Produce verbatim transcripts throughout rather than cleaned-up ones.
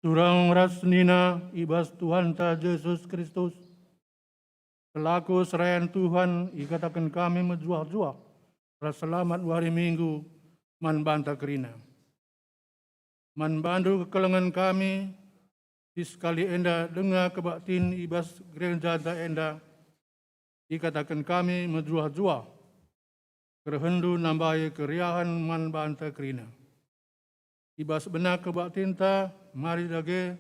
Turang ras senina i bas Tuhanta Jesus Kristus, selaku serayan Tuhan ikataken kami mejuah-juah ras selamat wari Minggu man banta kerina. Man bandu kekelengen kami, si sekali enda denga kebaktin i bas gerejanta enda, ikataken kami mejuah-juah kerehenndu nambai keriahen man banta kerina. I bas benak kebaktinta mari dage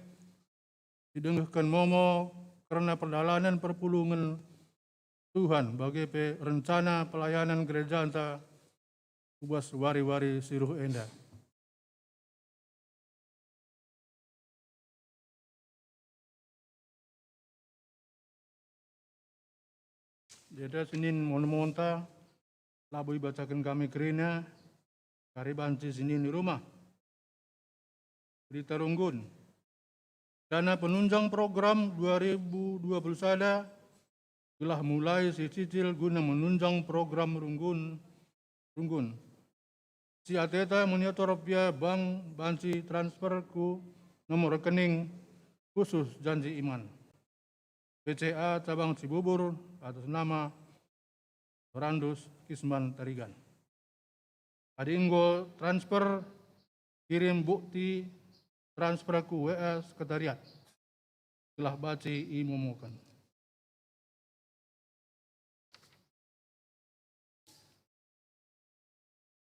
sidenggehken momo kerna perdalanen perpulungen Tuhan, bage pe rencana pelayanan gerejanta ku bas wari-wari si reh enda. Deda sinin mon-monta, labo ibacaken kami kerina, kari banci sinin i rumah. Berita runggun. Dana penunjang program dua ribu dua puluh sada gelah mulai sicicil guna menunjang program runggun, runggun. Si ateta monitor rupiah bank banci transfer ku nomor rekening khusus Janji Iman, B C A cabang Cibubur, atas nama Randus Kisman Tarigan. Adi enggo transfer, kirim bukti transfer ku W A sekretariat, gelah banci imomoken.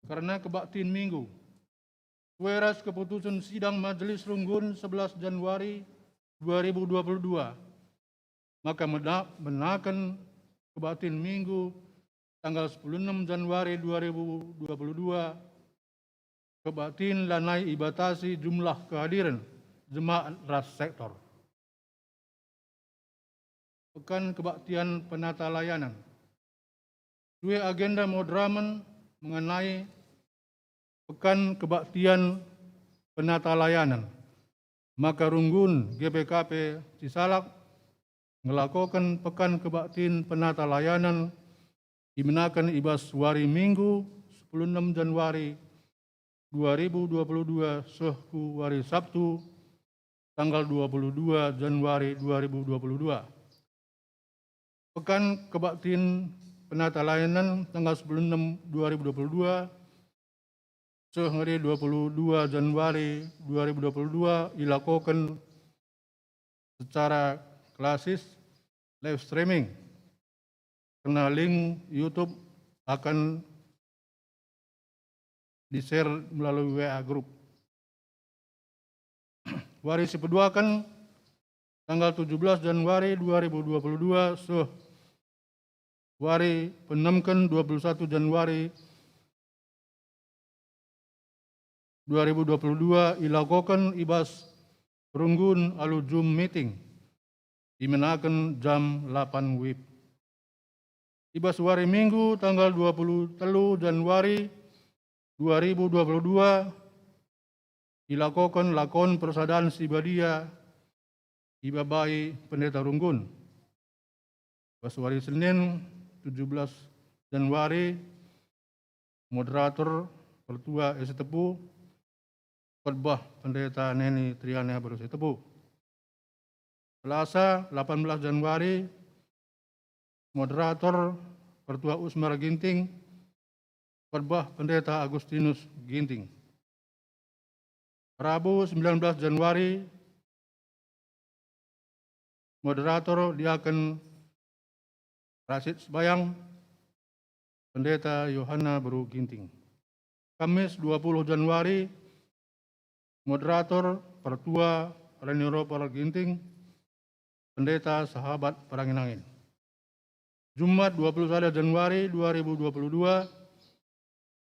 Kerna kebaktin Minggu, sesuai ras keputusen sidang Majelis Runggun sebelas Januari dua ribu dua puluh dua, maka meda-, menaken kebaktin Minggu tanggal sepuluh enam Januari dua ribu dua puluh dua, kebaktin lanai ibatasi jumlah kehadiren jemaat ras sektor. Pekan Kebaktian Penata Layanan. Dua agenda moderamen mengenai Pekan Kebaktian Penata Layanan, maka runggun G P K P Cisalak ngelakoken Pekan Kebaktin Penata Layanan ibenaken i bas wari Minggu sepuluh enam Januari dua ribu dua puluh dua seh ku wari Sabtu tanggal dua puluh dua Januari dua ribu dua puluh dua. Pekan Kebaktin Penata Layanan tanggal sepuluh enam dua ribu dua puluh dua seh ngeri dua puluh dua Januari dua ribu dua puluh dua ilakoken secara klasis live streaming, kerna link YouTube akan di-share melalui W A group. Wari sipeduaken tanggal tujuh belas Januari dua ribu dua puluh dua seh wari peenemken dua puluh satu Januari dua ribu dua puluh dua ilakoken i bas runggun alu Zoom meeting, ibenaken jam lapan W I B. I bas wari Minggu tanggal dua puluh telu Januari dua ribu dua puluh dua ilakoken lakon persadan si badia ibabai pendeta runggun. Bas wari Senin, tujuh belas Januari, moderator Pertua S Tepu, khotbah Pendeta Neni Triana Barus Tepu. Selasa, delapan belas Januari, moderator Pertua Usmar Ginting, khotbah Pendeta Agustinus Ginting. Rabu, sembilan belas Januari, moderator Diaken Rasid Sebayang, Pendeta Yohana Beru Ginting. Kamis, dua puluh Januari, moderator Pertua Rani Roper Ginting, Pendeta Sahabat Perangin-angin. Jumat, dua puluh sada Januari dua ribu dua puluh dua,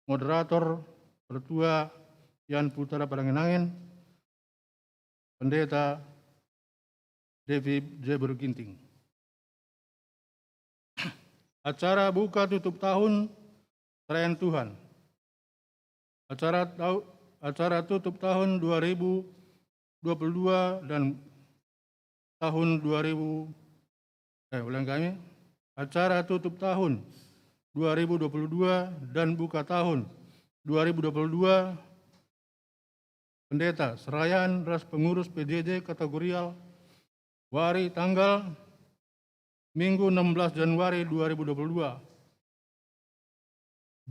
moderator Pertua Yan Putra Perangin-angin, Pendeta Devi Jebur Ginting. Acara buka tutup tahun Serayan Tuhan. Acara tau-, acara tutup tahun dua ribu dua puluh dua dan tahun dua ribu, eh, ulang kami. Acara tutup tahun dua ribu dua puluh dua dan buka tahun dua ribu dua puluh dua pendeta, serayan ras pengurus P J J kategorial, wari tanggal Minggu enam belas Januari dua ribu dua puluh dua,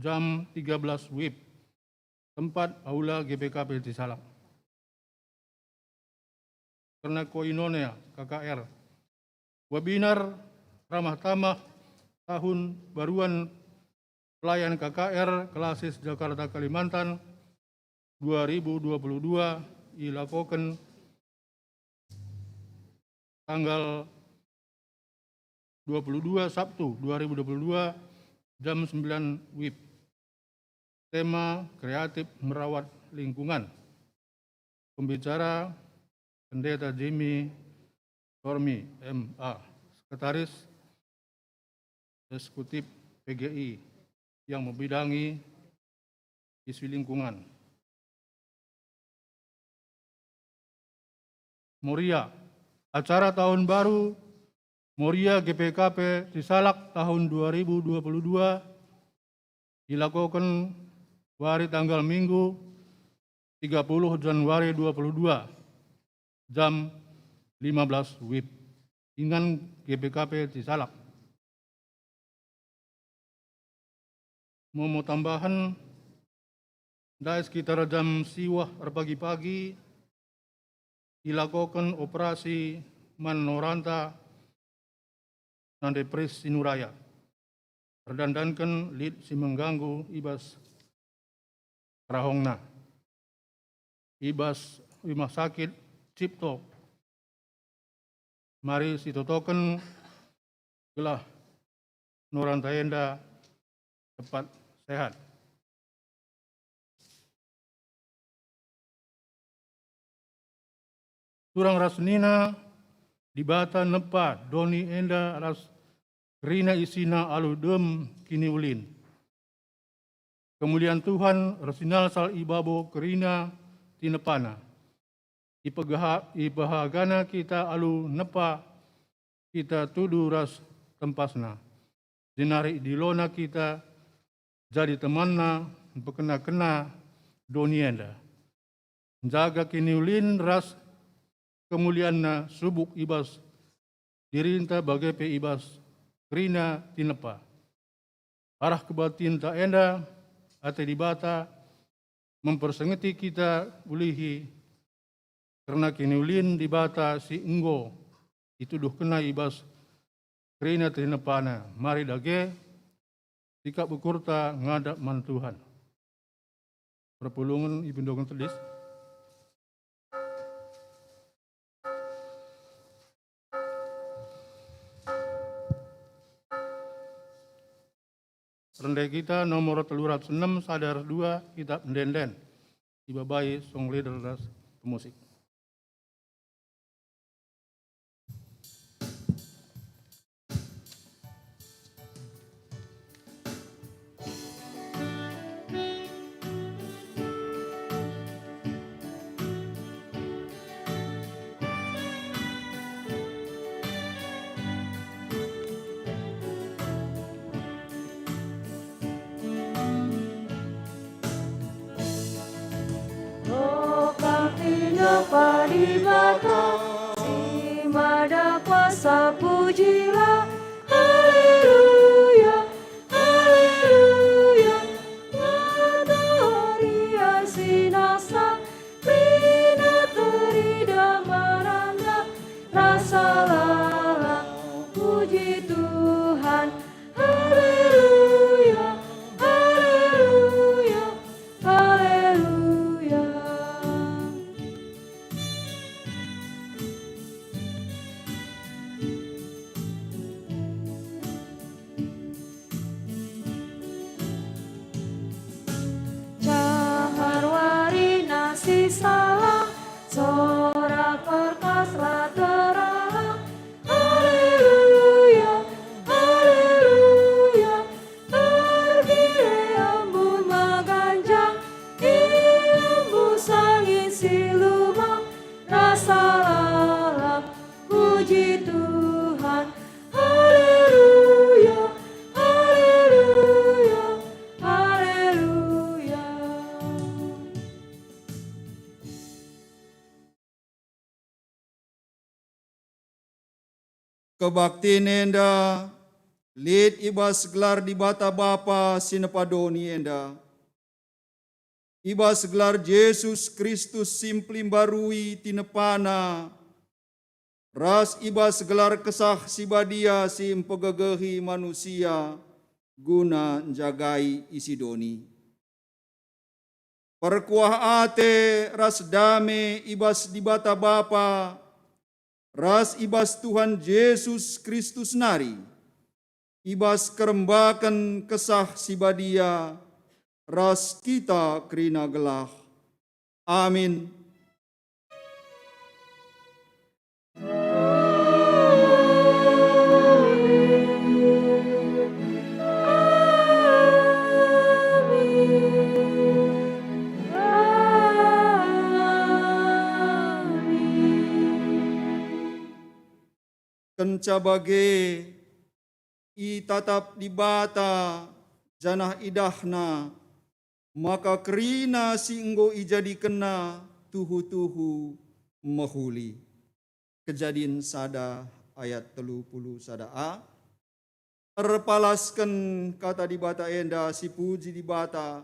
jam tiga belas wib, tempat Aula G P K P Cisalak. Kerna koinonia K K R, webinar ramah tamah tahun baruan pelayan K K R Klasis Jakarta Kalimantan dua ribu dua puluh dua ilakoken tanggal dua puluh dua Sabtu dua ribu dua puluh dua, jam sembilan wib. Tema: Kreatif Merawat Lingkungan. Pembicara: Pendeta Jimmy Tormi, M A, Sekretaris Eksekutif P G I yang membidangi isu lingkungan. Moria. Acara Tahun Baru Moria G P K P Cisalak tahun dua ribu dua puluh dua ilakoken wari tanggal Minggu tiga puluh Januari dua puluh dua, jam lima belas wib, ingan G P K P Cisalak. Momo tambahen, ndai sekitar jam siwah erpagi-pagi, ilakoken operasi man noranta nande Pris Sinuraya. Erdandanken lit si mengganggu i bas kerahongna, i bas Rumah Sakit Cipto. Mari sitotoken gelah noranta enda cepat sehat. Turang ras senina, Dibata nepa doni enda ras kerina isina alu dem kiniulin. Kemulian Tuhan ersinalsal i babo kerina tinepana. Ipegeha-, ipehagana kita alu nepa kita tudu ras tempasna, jenari idilona kita jadi temanna mpekena-kena doni enda. Njaga kiniulin ras kemulianna subuk i bas dirinta bage pe i bas kerina tinepa. Arah kebaktinta enda, ate Dibata mempersingeti kita ulihi kerna kiniulin Dibata si enggo ituduhkenNa i bas kerina tinepana. Mari dage sikap ukurta ngadap man Tuhan. Perpulungen ipindoken tedis. Rende kita nomor telu ratus enem, sada ras dua, Kitab Ende-enden. Ibabai song leader ras pemusik. Dokah tinepa Dibata, si mada kuasa, pujilah. Haleluya, haleluya. Matahari si nasa, kerina terida merandap, rasa lalap, puji Tuhan. Haleluya, haleluya, haleluya. Kebaktin enda lit i bas gelar Dibata Bapa si nepa doni enda, i bas gelar Jesus Kristus si mpelimbarui tinepana, ras i bas gelar Kesah Si Badia si mpegegehi manusia guna njagai isi doni. Perkuah ate ras dame i bas Dibata Bapa ras i bas Tuhan Jesus Kristus nari, i bas kerembaken Kesah Si Badia ras kita kerina gelah. Amin. Kenca bage, itatap Dibata janah idahNa maka kerina si enggo ijadikenNa tuhu-tuhu mehuli. Kejadin sada ayat telu puluh sada a. Erpalasken Kata Dibata enda, sipuji Dibata,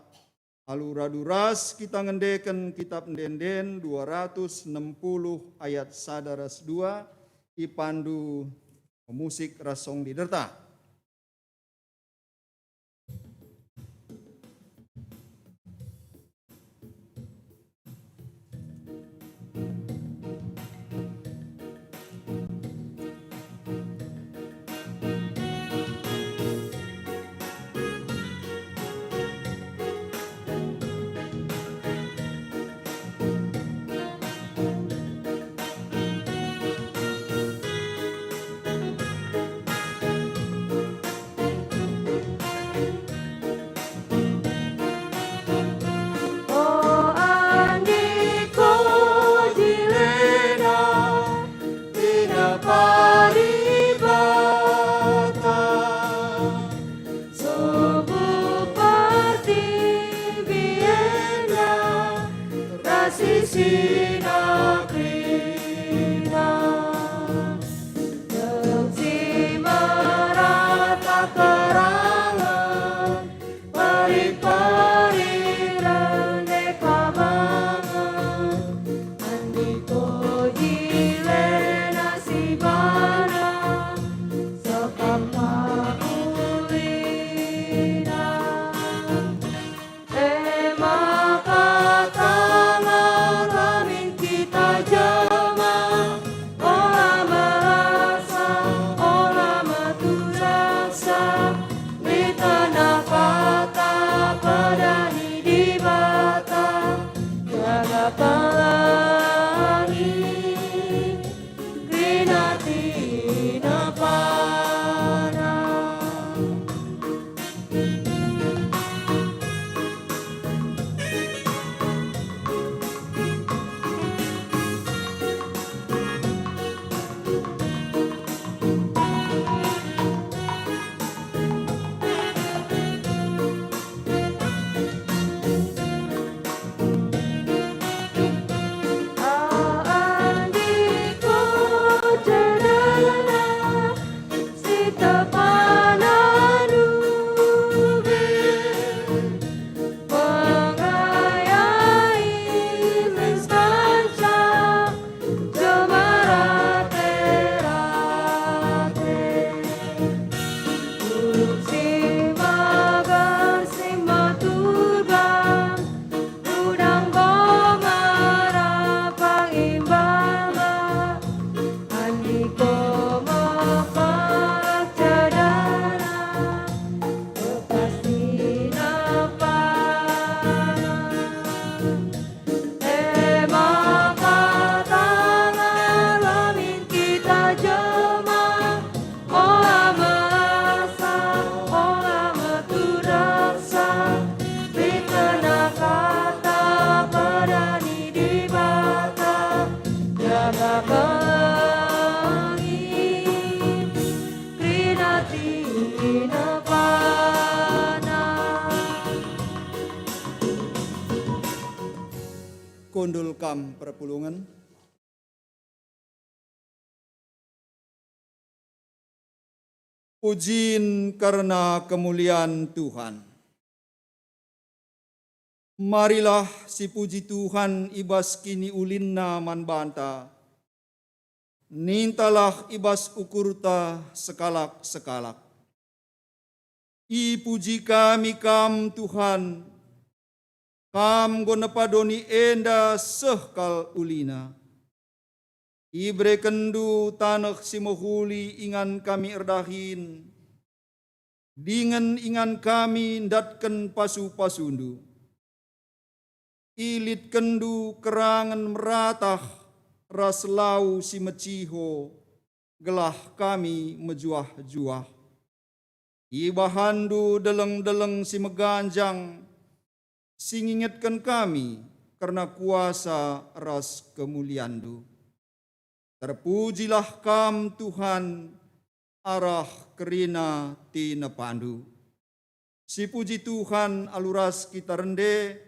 alu radu ras kita ngendeken Kitap Ende-enden dua ratus enem puluh ayat sada ras dua, ipandu pemusik ras song leaderta. O andiko jilena, tinapa Dibata, subuk pertibi enda, ras isina kerina. Tek si merata kerangen, peri-peri rende ka banget, andiko jilena si bana, sekap ka ulina. E maka tangar lamin kita jelma, ola merasa, ola metuh rasa, lit kena kata pedani Dibata, jaga pelangi. Kerina tinepana. Turang si merapang imbana, andiko maka cedana, bekas tinepana. E maka tangar lamin kita jelma, ola merasa, ola metuh rasa, lit kena kata pedani Dibata, jaga pelangi, kerina tinepana. Kundul kam perpulungen. Pujin kerna kemulian Tuhan. Marilah sipuji Tuhan i bas kiniulinNa man banta. Nintalah i bas ukurta sekalak-sekalak. Ipuji kami Kam, Tuhan, Kam enggo nepa doni enda seh kal ulina. IberekenNdu taneh si mehuli ingan kami erdahin, dingen ingan kami ndatken pasu-pasuNdu. IlitkenNdu kerangen meratah ras lau si meciho, gelah kami mejuah-juah. IbahanNdu deleng-deleng si meganjang, si ngingetken kami kerna kuasa ras kemulianNdu. Terpujilah Kam, Tuhan, arah kerina tinepaNdu. Sipuji Tuhan alu ras kita rende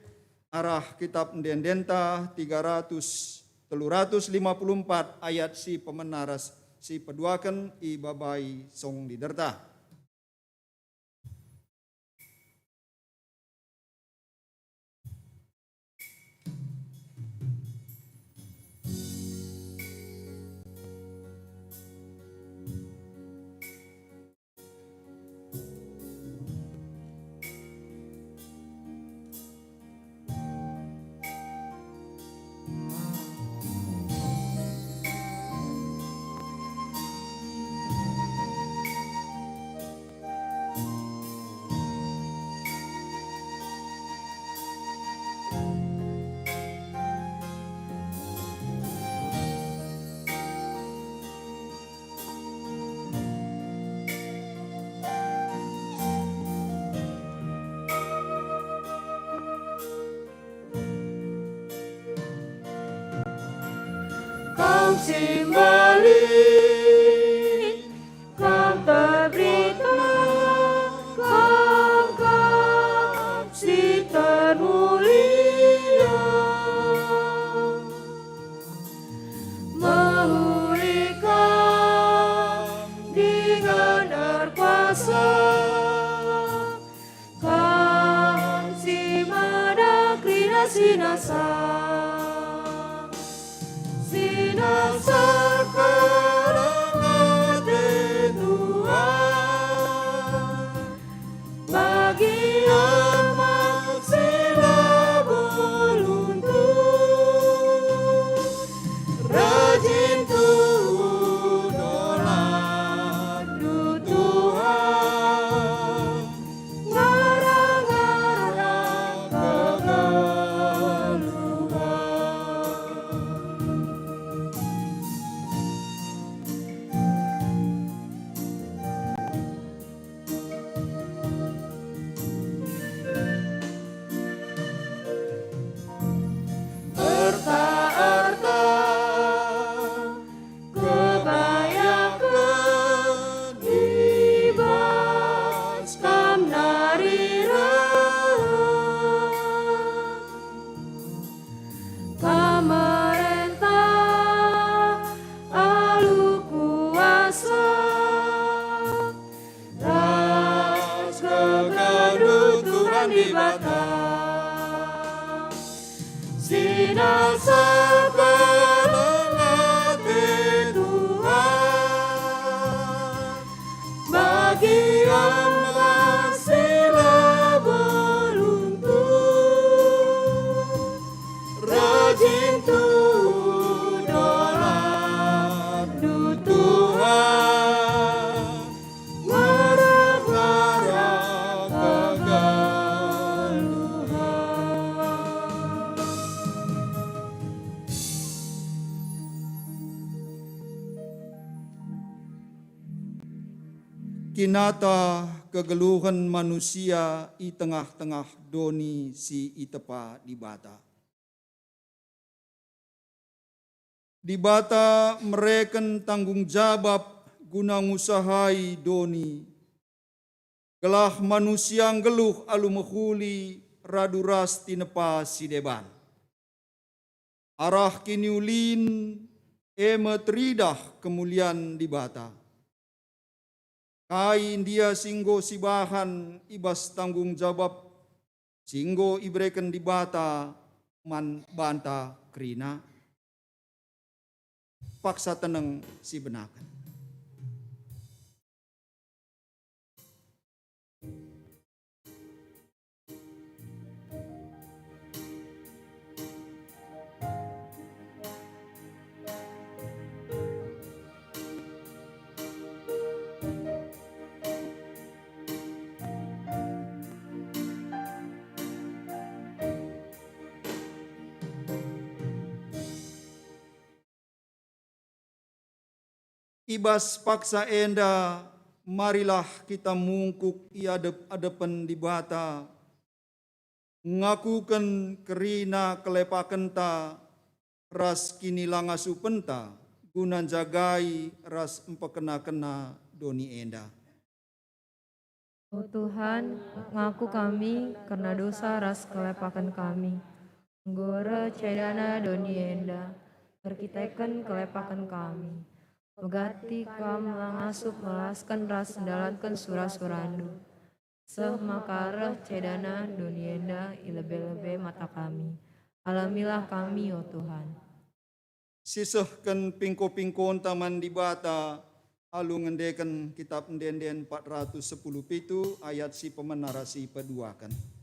arah Kitap Ende-endenta tiga ratus, telu ratus lima puluh empat ayat si pemena ras si peduaken ibabai song leaderta. Kam si mbelin, Kam terberita, Kam, Kam si termulia. Mehuli Kam dingen erkuasa, Kam si mada kerina si nasa, si nasa keleng ate Tuhan. Bagi amat si labo luntur, rajin tuhu dolanNdu Tuhan, ngarah-ngarah kegeluhen. Erta-erta kebayaken i bas Kam nari reh. Kam merentah alu kuasa, ras kegeluhen Tuhan Dibata. Si nasa keleng ate Tuhan, bagi amat si labo luntur, rajin tuhu dolanNdu Tuhan, ngarah-ngarah kegeluhen. Kinata kegeluhen manusia i tengah-tengah doni si itepa Dibata. Dibata mereken tanggung jabap guna ngusahai doni, gelah manusia nggeluh alu mehuli radu ras tinepa si deban. Arah kiniulin e me teridah kemulian Dibata. Kai ndia si enggo sibahan i bas tanggung jabap si enggo ibereken Dibata man banta kerina? Paksa teneng sibenaken. I bas paksa enda, marilah kita mungkuk i adep-adepen Dibata, ngakuken kerina kelepakenta ras kinilangasupenta guna njagai ras mpekena-kena doni enda. O Tuhan, ngaku kami kerna dosa ras kelepaken kami. Enggo reh cedana doni enda, erkiteken kelepaken kami. Megati Kam la ngasup melasken ras ndalanken sura-suraNdu. Seh maka reh cedana doni enda i lebe-lebe mata kami. Alamilah kami, o Tuhan. Sisehken pingko-pingkonta man Dibata alu ngendeken Kitap Ende-enden empat ratus sepuluh pitu ayat si pemena ras si peduaken.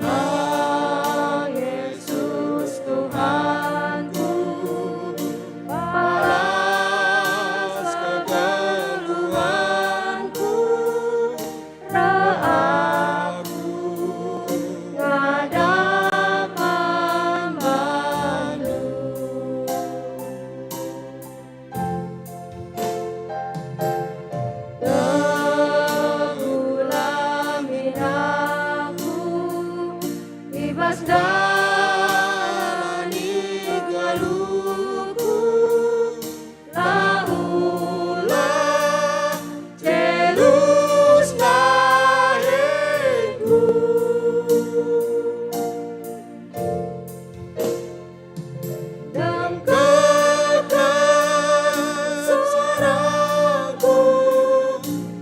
Ah, Yesus Tuhanku, balas kegeluhku, reh aku ngadap man bandu. Teguhlah min aku i bas ndalani geluhku, la ulah jelus nahengku. Dengkehken suaraku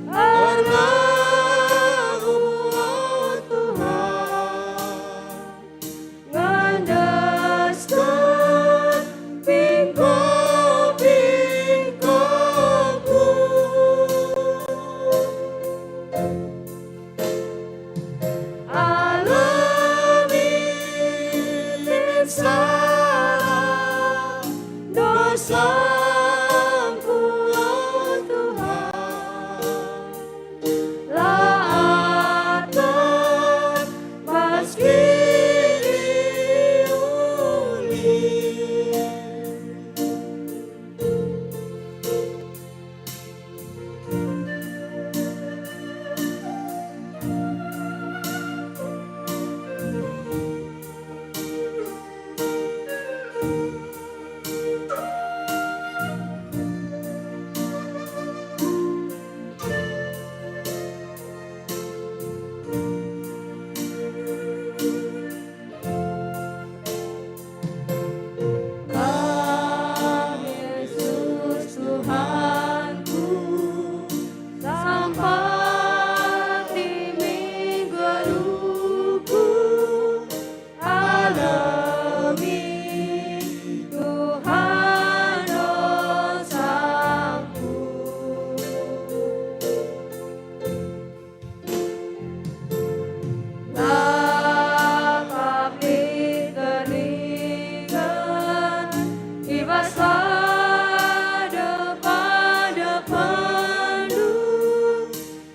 erlagu, o Tuhan, ngendesken pingko-pingkoku. Alemi min salah dosangku, o Tuhan, la atap bas kiniulin. Ah, Yesus Tuhanku, sampati min geluhku, alemi Tuhan dosangku. Lakap lit keringan i bas adepan-adepanNdu,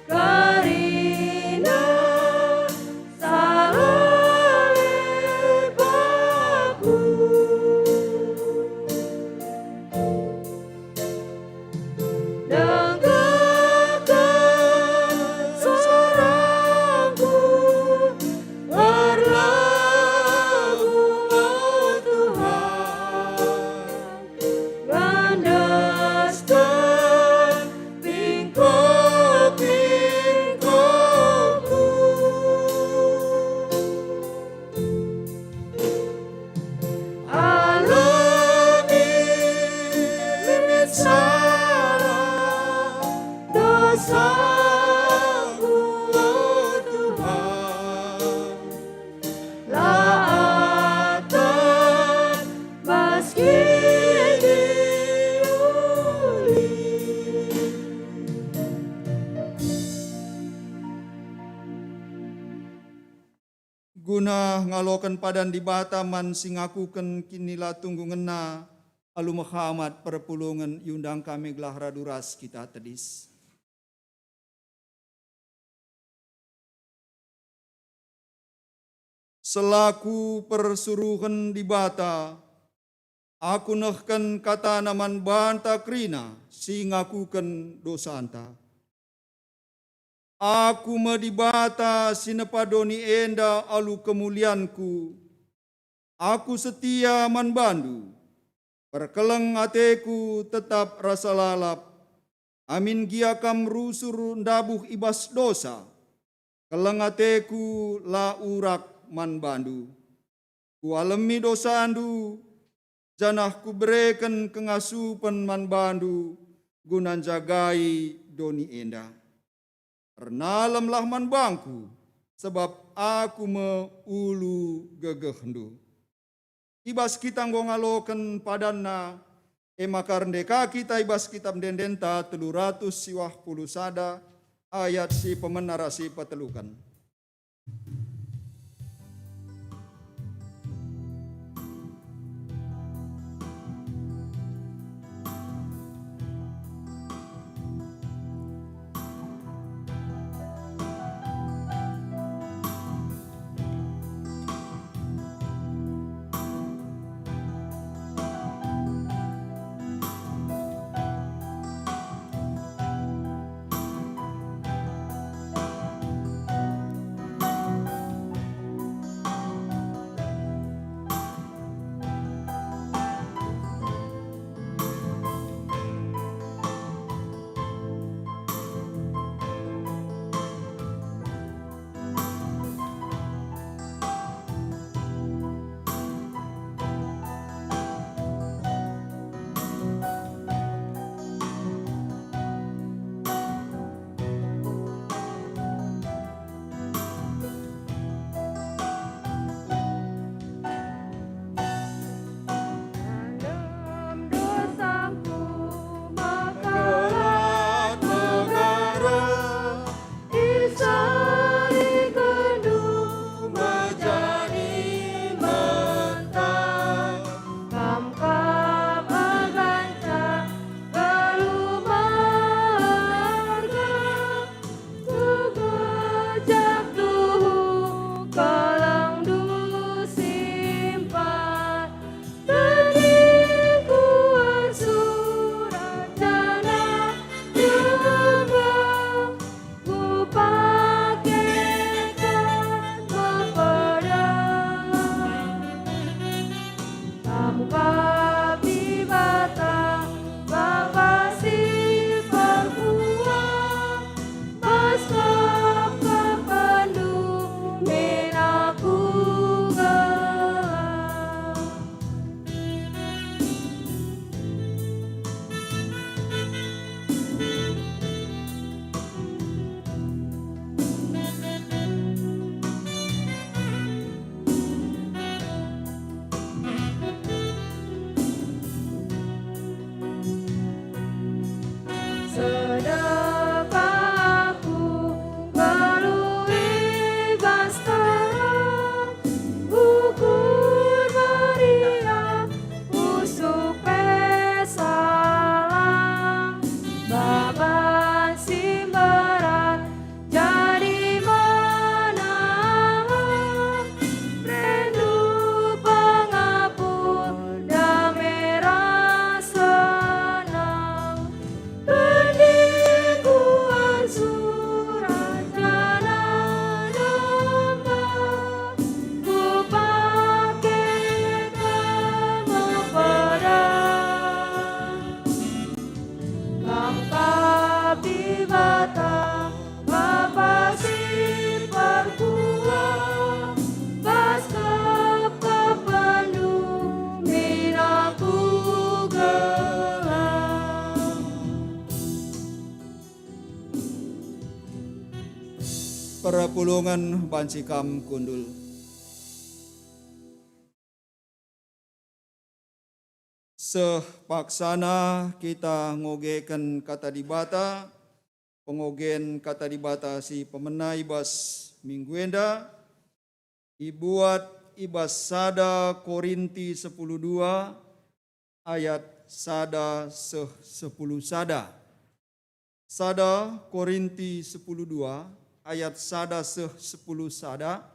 kerina salah lepakku. Guna ngaloken padan Dibata man si ngakuken kinilatunggungenna alu mehamat perpulungen, iundang kami gelah radu ras kita tedis. Selaku persuruhen Dibata, aku nehken katana man banta kerina si ngakuken dosanta. Aku me Dibata si nepa doni enda alu kemulianKu. Aku setia man bandu. Perkeleng ateKu tetap rasa lalap, amin gia kam rusur ndabuh i bas dosa. Keleng ateKu la urak man bandu. Kualemi dosandu, janah Kubereken kengasupen man bandu guna njagai doni enda. Ernalemlah man bangKu, sabap Aku me ulu gegehndu. I bas kita enggo ngaloken padanna, e maka rende ka kita i bas Kitap Ende-endenta telu ratus siwah puluh sada, ayat si pemena ras si peteluken. Dalam dosaku maka la tegara, isalikenndu me jadi mentah. Kam kap erganca keluarga, Kugejap tuhu kelengndu simpan, teningku ersurat janah rembang, kupakekan mepeda. Kam kap Dibata, Bapa si perkuah, bas kap kepenndu min aku gelah. Sedekah aku nggeluh i bas terang, ukur meriah, usuk pe salang. Beban si mberat jadi menahap, rindu pengapul, dame ras senang. Pendingku ersurat janah rembang, kupakekan mepeda. Kam kap Dibata, Bapa si perkuah, bas kap kepenndu min aku gelah. Perpulungen banci kam kundul. Seh paksana kita ngogeken Kata Dibata, pengogen Kata Dibata si pemena i bas minggu enda. Ibuat i bas sada Korinti sepuluh dua ayat sada seh sepuluh sada. Sada Korinti sepuluh dua ayat sada seh sepuluh sada.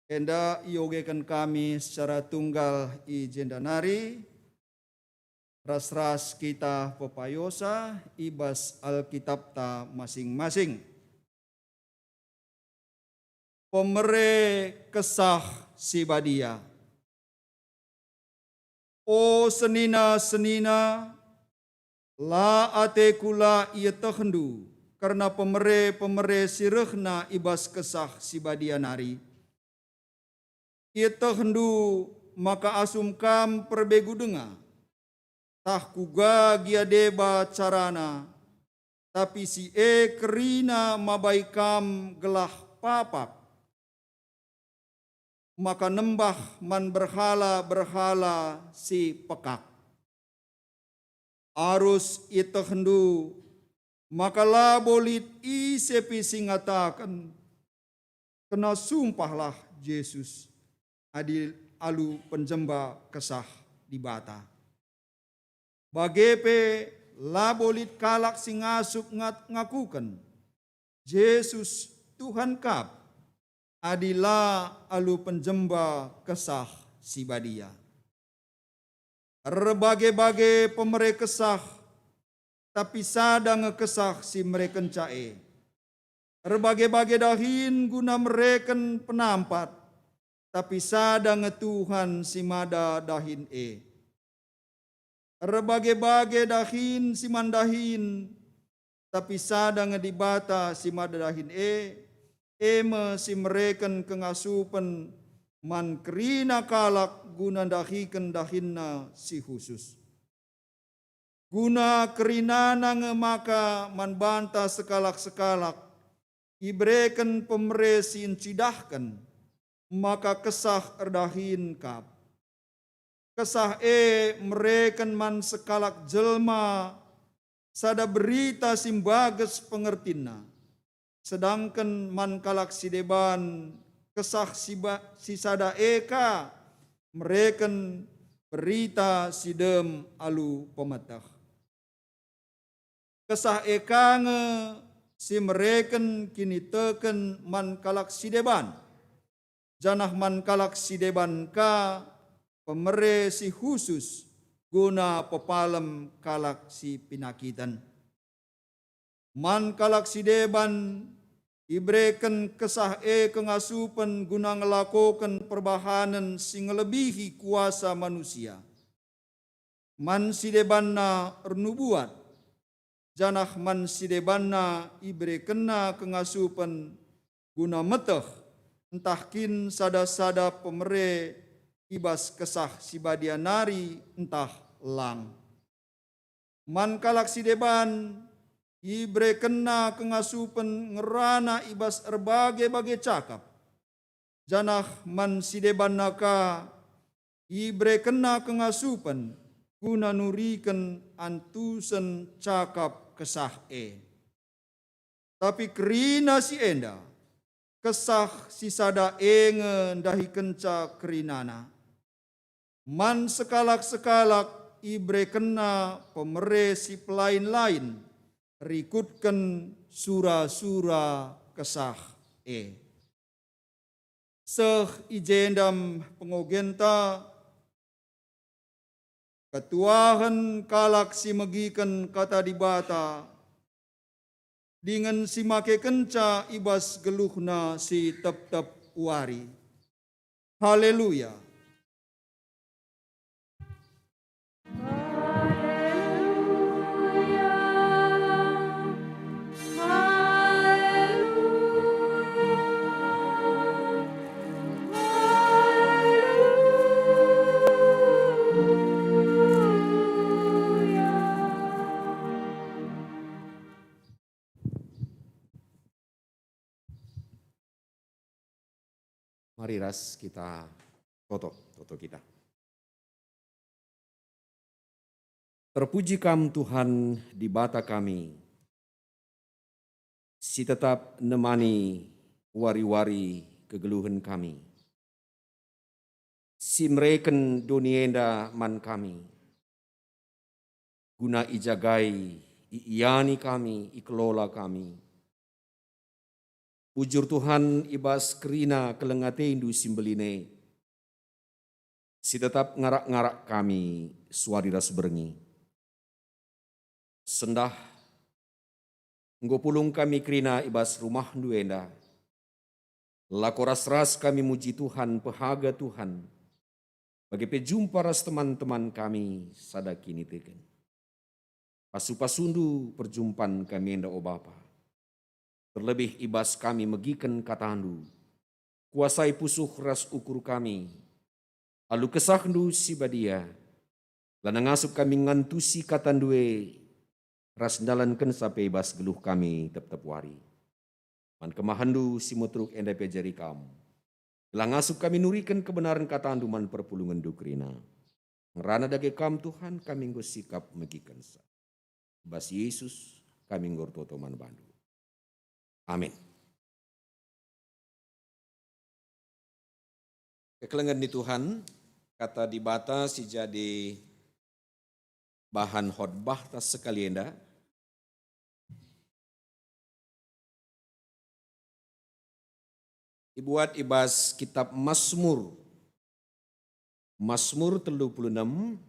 Enda iogeken kami secara tunggal i jenda nari, ras-ras kita pepayosa i bas Alkitapta masing-masing. Pemere Kesah Si Badia. O senina-senina, la ateku la ietehndu kerna pemere-pemere si rehna i bas Kesah Si Badia nari. Ietehndu maka asum kam perbegu denga, tah kuga gia deba carana, tapi si e kerina mabai kam gelah papak, maka nembah man berhala-berhala si pekak. Arus ietehndu maka labo lit ise pe si ngataken, "Kena sumpahlah Jesus," adi alu penjemba Kesah Dibata. Bage pe labo lit kalak si ngasup ngat-, ngakuken, "Jesus Tuhan kap," adi la alu penjemba Kesah Si Badia. Erbage-bage pemere kesah, tapi sada nge Kesah si merekenca e. Erbage-bage dahin guna mereken penampat, tapi sada nge Tuhan si mada dahin e. Erbage-bage dahin si man dahin, tapi sada nge Dibata si mada dahin e, e me si mereken kengasupen man kerina kalak guna ndahiken dahinNa si khusus. Guna kerinana nge maka man banta sekalak-sekalak ibereken pemere si ncidahken maka kesah erdahin kap. Kesah e mereken man sekalak jelma sada berita si mbages pengertinna, sedangken man kalak si deban kesah si ba-, si sada e ka mereken berita si dem alu pemeteh. Kesah e ka nge si mereken kiniteken man kalak si deban, janah man kalak si deban ka pemere si khusus guna pepalem kalak si penakiten. Man kalak si deban ibereken kesah e kengasupen guna ngelakoken perbahanen si ngelebihi kuasa manusia. Man si debanna ernubuat, janah man si debanna iberekenna kengasupen guna meteh, ntah kin sada-sada pemere i bas Kesah Si Badia nari ntah lang. Man kalak si deban iberekenna kengasupen ngerana i bas erbage-bage cakap, janah man si debanna ka iberekenna kengasupen guna nuriken antusen cakap kesah e. Tapi kerina si enda, kesah si sada e nge ndahikenca kerinana. Man sekalak-sekalak iberekenna pemere si pelain-lain rikutken sura-sura kesah e. Seh i jenda pengogenta, ketuahen kalak si megiken Kata Dibata, dingen si makekenca i bas geluhna si tep-tep wari. Haleluya! Mari ras kita toto, toto kita. Terpuji Kam, Tuhan Dibata kami, si tetap nemani wari-wari kegeluhen kami. Si mereken doni enda man kami, guna ijagai, iiani kami, ikelola kami. Bujur Tuhan, i bas kerina keleng ateNdu si mbelin e, si tetap ngarak-ngarak kami suari ras berngi. Sendah enggo pulung kami kerina i bas rumahNdu enda. Lako ras-ras kami muji Tuhan, pehaga Tuhan, bage pe jumpa ras teman-teman kami sada kiniteken. Pasu-pasuNdu perjumpan kami enda, o Bapa. Terlebih i bas kami megiken kataNdu. Kuasai pusuh ras ukur kami. Alu KesahNdu si Badia, lanai ngasup kami ngantusi kataNdu e ras ndalankenca pe i bas geluh kami tep-tep wari. Man kemahenNdu si meteruk enda pe jari Kam, gelah ngasup kami nuriken kebenaren kataNdu man perpulungenNdu kerina. Ngerana dage Kam, Tuhan, kami enggo sikap megikenca. Bas Yesus kami enggo ertoto man baNdu. Amin. Kekelengen ni Tuhan, kata Dibata si jadi bahan khotbahta sekali enda ibuat i bas kitab Masmur. Masmur telu puluh enem,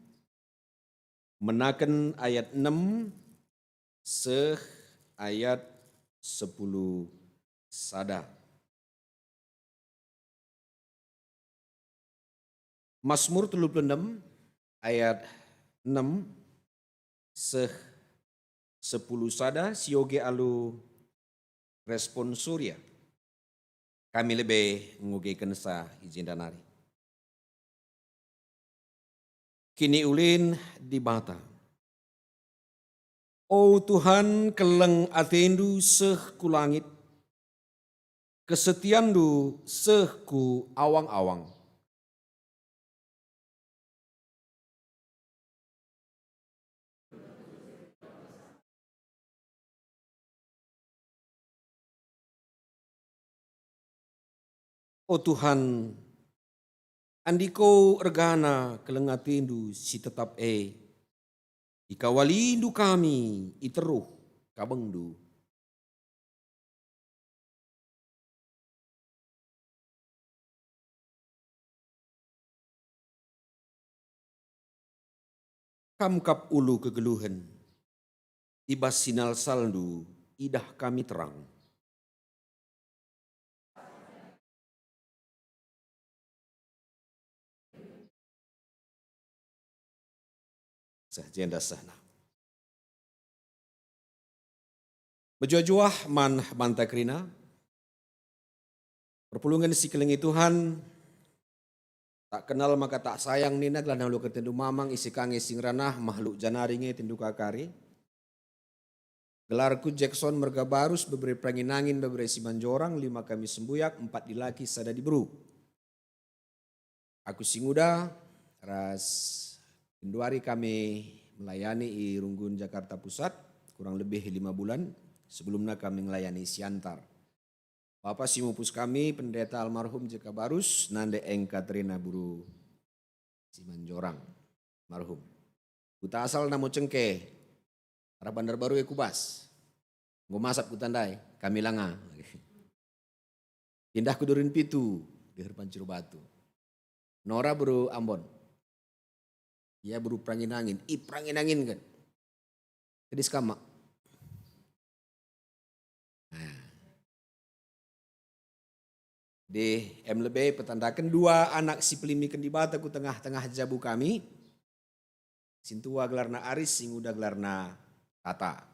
menaken ayat enem seh ayat sepuluh sada. Masmur telu puluh enem ayat enem seh sepuluh sada, sioge alu responsoria. Kami lebe ngogekenca i jenda nari. Kiniulin Dibata. O Tuhan, keleng ateNdu seh ku langit, kesetianNdu seh ku awang-awang. O Tuhan, andiko ergana keleng ateNdu si tetap e, ikawalindu kami i teruh kabengNdu. Kam kap ulu kegeluhen, i bas sinalsalNdu idah kami terang. Seh jenda sehna. Mejuah-juah man banta kerina. Perpulungen si kelengi Tuhan, tak kenal maka tak sayang nina gelah nalukenndu mamang ise ka nge si ngerana, mahluk janari nge tindu ka kari. Gelarku Jackson Mergabarus, bebere Perangin-angin, bebere Simanjorang, lima kami sembuyak, empat dilaki, sada diberu. Aku si nguda, ras genduari kami melayani i Runggun Jakarta Pusat, kurang lebih lima bulan. Sebelumna kami ngelayani Siantar. Bapa si mupus kami, Pendeta almarhum J K Barus, nande Eng Katerina Buru Simanjorang, almarhum. Kuta asal Namo Cengke, arah Bandarbaru e ku bas. Enggo masap kuta ndai, kami langa. Pindah ku Durinpitu, deher Pancur Batu. Nora Buru Ambon. Ia Buru Perangin-angin, i Perangin-angin kan. Kedis kamak. Nah. Deh, em lebe petandaken dua anak si pelimiken Dibata ku tengah-tengah jabu kami. Sintua gelarna Aris, singuda gelarna Tata.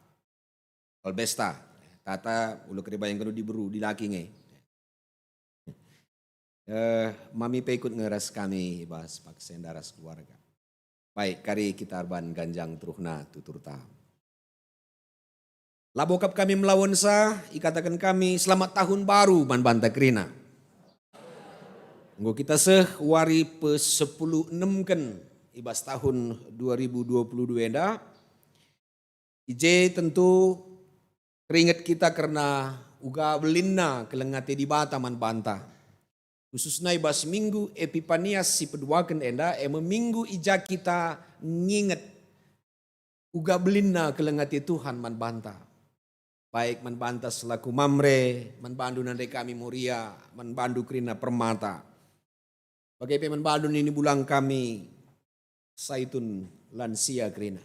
Albesta, Tata, ulu keribayang kenu diberu, dilaki nge. Eh, mami pe ikut nge ras kami i bas paksa enda ras keluarga. Baik, kari kita erban ganjang teruhna tuturta. Labo kap kami melawensa, ikataken kami selamat tahun baru man banta kerina. Enggo kita seh wari pesepuluh enemken i bas tahun dua ribu dua puluh dua enda. I je tentu ringet kita kerna uga belinna keleng ate Dibata man banta. Khususna i bas Minggu Epipanias si peduaken enda, e me minggu i ja kita nginget uga belinna keleng ate Tuhan man banta. Baik man banta selaku Mamre, man bandu nande kami Moria, man bandu kerina Permata. Bage pe man bandu nini bulang kami Saitun lansia kerina.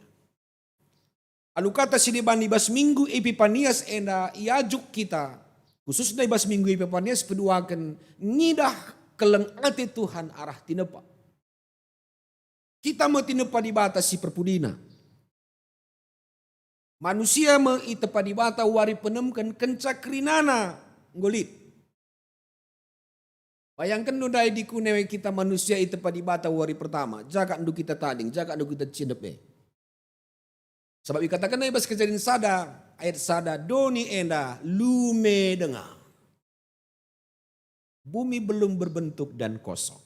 Alu kata si deban i bas Minggu Epipanias enda iajuk kita, khususna i bas Minggu Epipanias peduaken ngidah keleng ate Tuhan arah tinepa. Kita me tinepa Dibata si perpudina. Manusia me itepa Dibata wari penemken kenca kerinana enggo lit. Bayangkenndu ndai dikune kita manusia itepa Dibata wari pertama, jagakndu kita tading, jagakndu kita cidep e. Sabap ikatakenna i bas Kejadin sada ayat sada, doni enda lume denga. Bumi belum berbentuk dan kosong.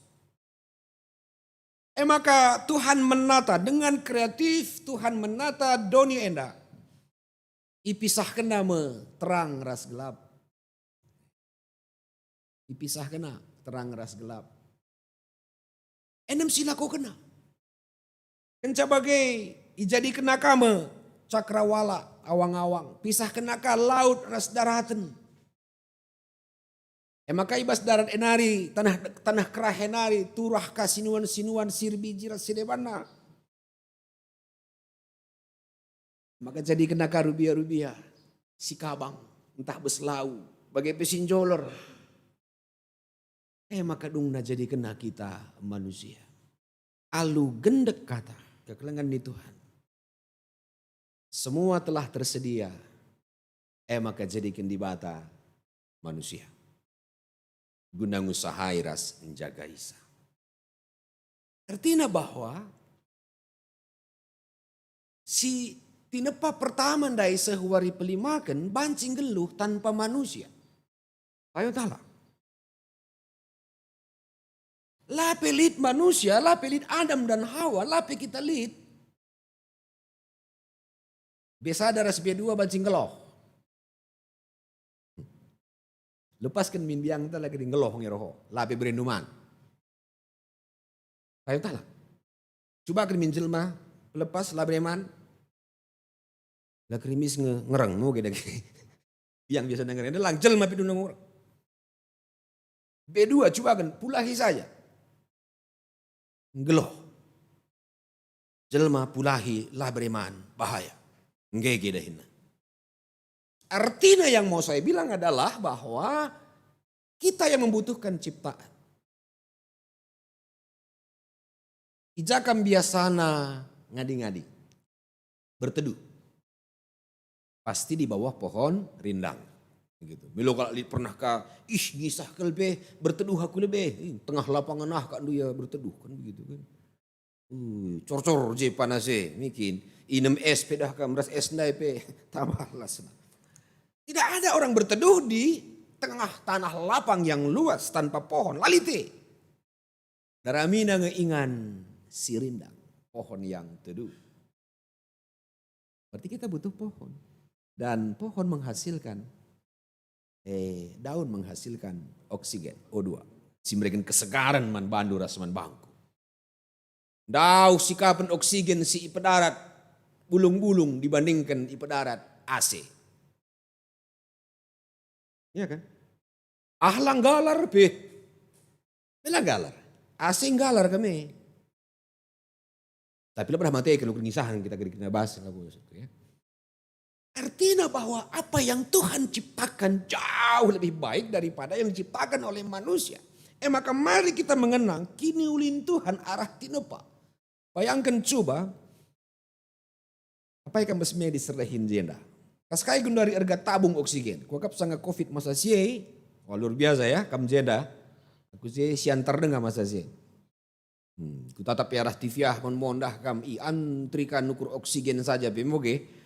E maka Tuhan menata, dengan kreatif Tuhan menata doni enda. Ipisahkenna me terang ras gelap. Ipisahkenna terang ras gelap. Enem silakokenna. Kenca bage ijadikenna ka me cakrawala awang-awang, pisahkenna ka laut ras daraten. E maka i bas darat e nari, tanah, tanah kerah e nari, turah ka sinuan-sinuan si erbiji ras si debanna. Maka jadikenna ka rubia-rubia si kabang, ntah bas lau, bage pe si njoler. E maka dungna jadikenna kita manusia. Alu gendek kata kekelengen ni Tuhan. Semua telah tersedia, e maka jadiken Dibata manusia guna ngusahai ras njaga isa. Ertina bahwa si tinepa pertama ndai seh wari pelimaken banci nggeluh tanpa manusia. Payo tala. La pe lit manusia, la pe lit Adam dan Hawa, la pe kita lit. B sada ras B dua banci nggeluh. Lepasken min biangta lagi nggeluh nge roho, la pe bere numan. Payo tala. Cubaken min jelma pelepas la bere man. La kerimis nge-, ngereng, muge dage. Biang biasa ngereng, lang jelma pe duna ngereng. B dua cubaken, pulahi saja. Nggeluh. Jelma pulahi la bere man, bahaya. Nggege dahinna. Artina yang mau saya bilang adalah bahwa kita yang membutuhkan ciptaan. I ja kam biasana ngadi-ngadi? Berteduh. Pasti di bawah pohon rindang. Gitu. Melo kalak lit pernah ka, ih, ngisah kal pe, berteduh aku lebe. Ih, tengah lapangan ah kak ndu ya berteduh, kan begitu kan. Uh, cor-cor je panas e, mikin. Inem es pe dah kam, ras es ndai pe, tambah las. Tidak ada orang berteduh di tengah tanah lapang yang luas tanpa pohon, la lit e. Daramina nge ingan si rindang, pohon yang teduh. Berarti kita butuh pohon. Dan pohon menghasilkan, eh, daun menghasilkan oksigen, O dua. Si mereken kesegaran man bandu ras man bangku. Ndauh sikapen oksigen si ipedarat bulung-bulung dibandingken ipedarat A C. Iya kan? Ah, la nggalar pe. Mela nggalar. A C nggalar kami. Tapi lepas mate kalau ngisahan kita kira-kira bahas, ya. Artinya bahwa apa yang Tuhan ciptakan jauh lebih baik daripada yang diciptakan oleh manusia. Eh, maka mari kita mengenang kiniulin Tuhan arah tinepa. Bayangkan coba, apai kam bas medis erdahin jenda. Kas kai gundari erga tabung oksigen. Kuakap sanga covid masa sie, wah, luar biasa ya, kam jenda. Aku sie siantar denga masa sie. Hmm, kutatap i arah T V ah, mon mondah kam, i antri kan ukur oksigen saja pe moge.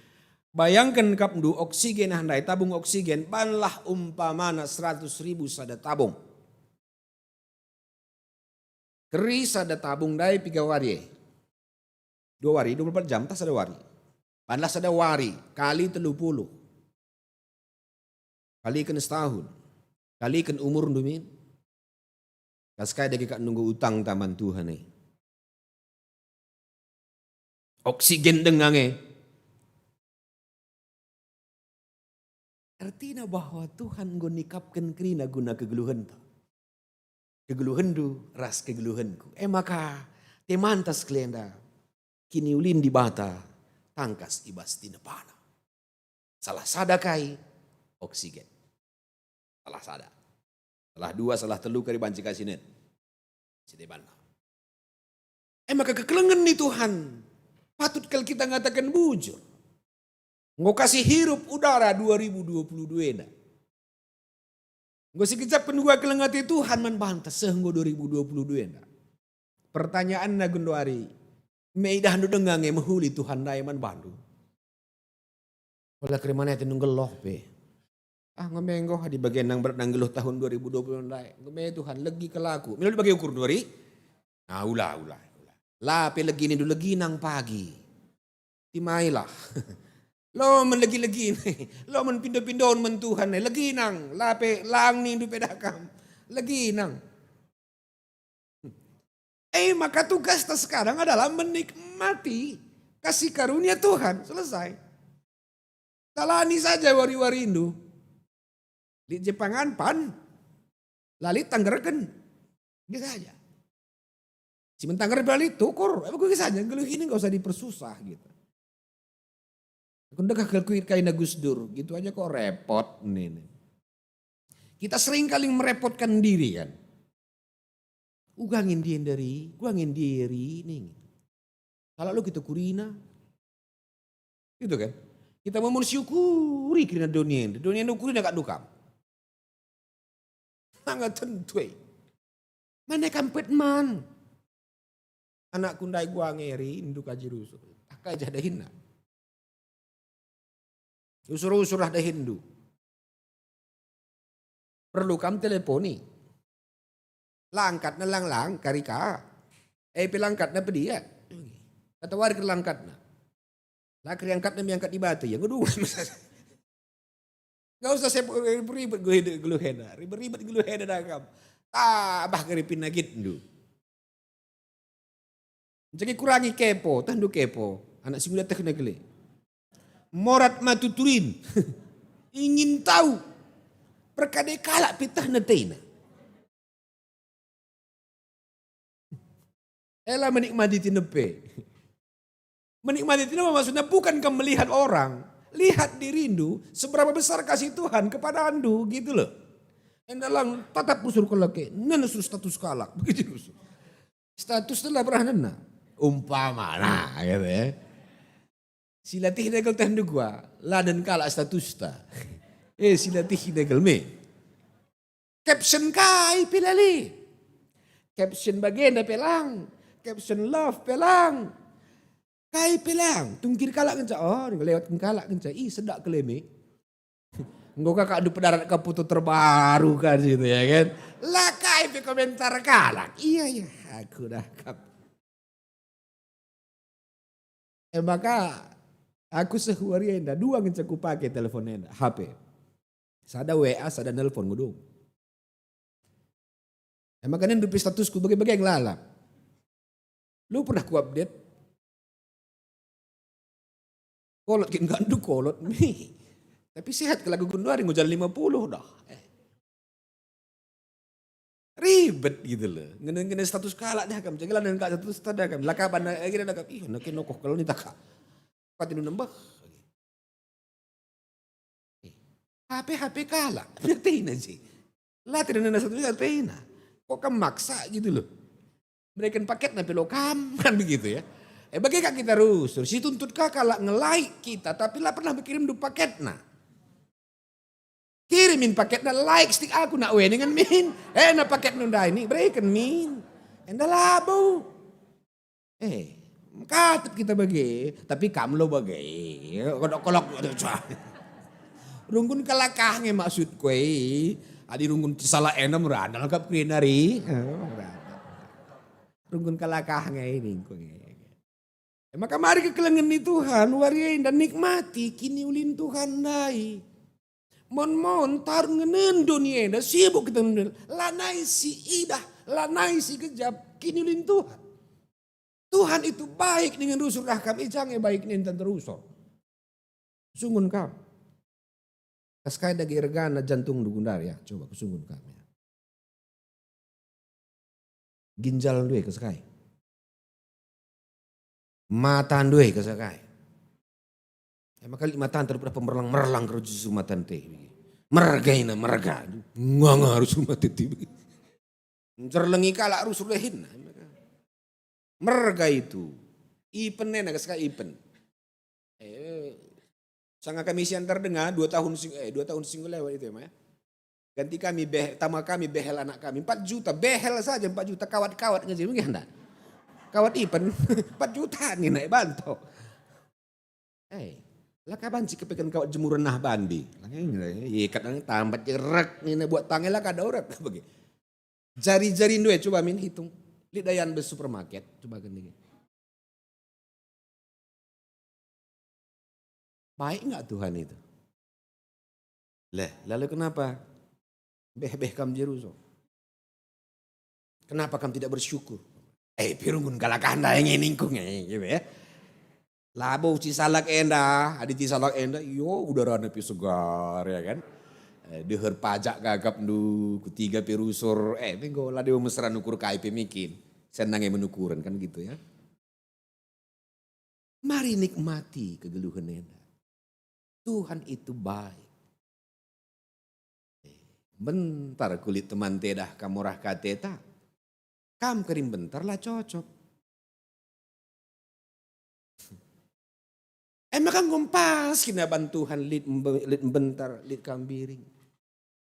Bayangken kap ndu oksigen ah ndai, tabung oksigen, banlah umpamana seratus ribu sada tabung. Keri sada tabung ndai piga wari e? Dua wari, dua puluh empat jam tah sada wari. Banlah sada wari kali telu puluh. Kaliken setahun. Kaliken umurndu min. Kas kai dage kak nunggu utangta man Tuhan e. Oksigen denga nge. Ertina bahwa Tuhan enggo nikapken kerina guna kegeluhenta. Kegeluhenndu ras kegeluhenku. E maka, temanta sekalenda, kiniulin Dibata tangkas i bas tinepana. Salah sada kai, oksigen. Salah sada. Salah dua, salah telu kari banci kasih net. Si debanna. E maka kekelengen ni Tuhan, patut kal kita ngataken bujur. Enggo kasih hirup udara dua ribu dua puluh dua enda. Enggo sikecapken uga keleng ate Tuhan man banta seh enggo dua ribu dua puluh dua enda. Pertanyaanna genduari, me idahndu denga nge mehuli Tuhan ndai man bandu? Ola keriman ate nunggeloh pe. Ah, nggo me enggo adi bage nang berat nang nggeluh tahun dua ribu dua puluh ndai. Nggo me Tuhan, legi kal aku. Milo bage ukur dua ri? Ah, ula, ula, ula. La pe legi nindu, legi nang pagi. Timailah. Lo men legi-legi, lo men pindo-pindon man Tuhan, legi nang, la pe lang nindu pe dah kam. Legi nang. Eh, maka tugasta sekarang adalah menikmati kasih karunia Tuhan. Selesai. Jalani saja wari-warindu. Lit je pangan pan, la lit tanggerken. Gitu saja. Si mentangger bali tukur, emang gue saja nggeluhin, nggak usah dipersusah gitu. Aku ndekah kal kuit kaina Gus Dur, gitu aja kok repot nih. Kita sering kali merepotkan diri kan. Uga nge ndai ndai, uga nge ndai ning. Kalau lo kita kurina, gitu kan? Kita mau syukuri kerina doni enda. Doni enda ukurina kak dukam. Sangat tentu, eh. Mana kampet man? Anakku ndai gua ngeri, indu kaji rusur. Taka aja dahinna. Usur-usurlah dahinndu. Perlu kam teleponi. Langkatna lang-lang, kari ka. Eh, pe langkatna pedia. Kata wari ke langkatna. La keriangkatna miangkat Dibata, ya, ngedungan. Nggak usah saya ribet-ribet geluh enda, ribet-ribet geluh enda dah kam. Tabah kari pinagitndu. Jadi kurangi kepo, tehndu kepo. Anak si nguda tehna kele. Morat matuturin. Ingin tahu. Perkade kalak pe tehna tena. Ela menikmati tinepe. Menikmati tinepe maksudnya bukan kam melihat orang. Lihat dirindu, seberapa besar kasih Tuhan kepadandu, gitu loh. Enda lang tatap usur keleke, nena sur status kalak, begitu usur. Status telah pernah nena. Umpama, nah, gitu ya. Si latih degel tehndu gua, laden kalak statusta. Eh, si latih degel me. Caption kai pe lali. Caption bagenda pe lang. Caption love pe lang. Kai pe lang. Tungkir kalak ngenca. Oh, lewat kalak ngenca. Ih, sedak keleme. Enggo kakak du pedarat ka foto terbaru kan situ ya kan. La kai pe komentar kalak. Iya, iya. Aku dah kap. E maka aku seh wari enda, dua ngenca kupake telepon enda, H P. Sada W A, sada nelpon ngedung. E maka ndu pe statusku bage-bage ngelala. Lu pernah ku-update? Kolot kin gandum kolot mi. Tapi sehat ke lagu genduari ngujal lima puluh dah. Eh. Ribet gitu loh. Ngene-ngene status kalak dah kam. Jadi lah nengka status dah kam. Lakaban lagi dah kam. Ih, nake nokoh kalau ni taka. Pati nu nembah. Eh, H P H P kalak. Berarti sih. La tidak nena status H P na. Kok kam maksa gitu loh. Bereken paketna pe lo kam, kan begitu ya. Eh, bage kak kita rusur, si tuntut ka kalak nge-like kita, tapi la pernah bekirim du paketna. Kirimin paketna, like stick aku nak we dengan min. Eh, na paket nunda ini, bereken min. Enda labo. Eh, katut kita bage, tapi kam lo bage. Kodok-kodok. Runggun kelakah nge maksudku e. Adi runggun salah enem randal kap kerinari. Eh, randal. Runggun kelakah nge ini engko nge. E maka mari kekelengen ni Tuhan, wari enda nikmati kiniulin Tuhan ndai. Mon-mon tarun ngenen doni enda, sibuk kita ngenen, lanai si idah Lanai si gejap, kiniulin Tuhan. Tuhan itu baik dingen rusur, ah kam i jange baik ninta rusur. Sunggun kam. Kas kai dage ergana jantungndu gundari, ya, coba kusunggun kam, ya. Ginjalndu e kas kai? Matandu e kas kai? E maka lit matanta rupena pemerlang-merlang karo justru matanta e. Merga ina, merga. Nganga harus mata ti. Njerlengi kalak rusur dehin. Merga itu. Ipen nena kas kai ipen. Eh, sanga kami si antar denga dua tahun sing, eh, dua tahun singgu lewat itu ya, Ma, ya. Ganti kami beh-, tama kami behel anak kami empat juta, behel saja empat juta, kawat-kawat ngaji, mungkin ndak? Kawat ipen, empat juta nih naik bantu. Eh, la ka banci kepeken kawat jemuren nah bandi. Ikat nang tambat jerek nina buat tange la kada urat bagi. Jari-jarindu e coba min hitung. Lit dayan bas supermarket, coba gini. Baik nggak Tuhan itu? Leh, lalu kenapa? Beh-beh kam Jerusalem. Kenapa kam tidak bersyukur? Eh, pirunggun kalak anda yang nginingku nge, gitu ya. Labo cisalak enda, adi cisalak enda, yo udarana pi segar, ya kan? Eh, deher pajak gagap ndu, kutiga pi rusur, eh, minggu la dewa mesra nukur kai pe mikin. Senang e menukuren kan gitu ya. Mari nikmati kegeluhen enda. Tuhan itu baik. Bentar kulit teman tedah kam murah kateta. Kam keri mbentar la cocok. Emang kan ngumpas kina ban Tuhan lit mbe-, lit mbentar, lit kam biring.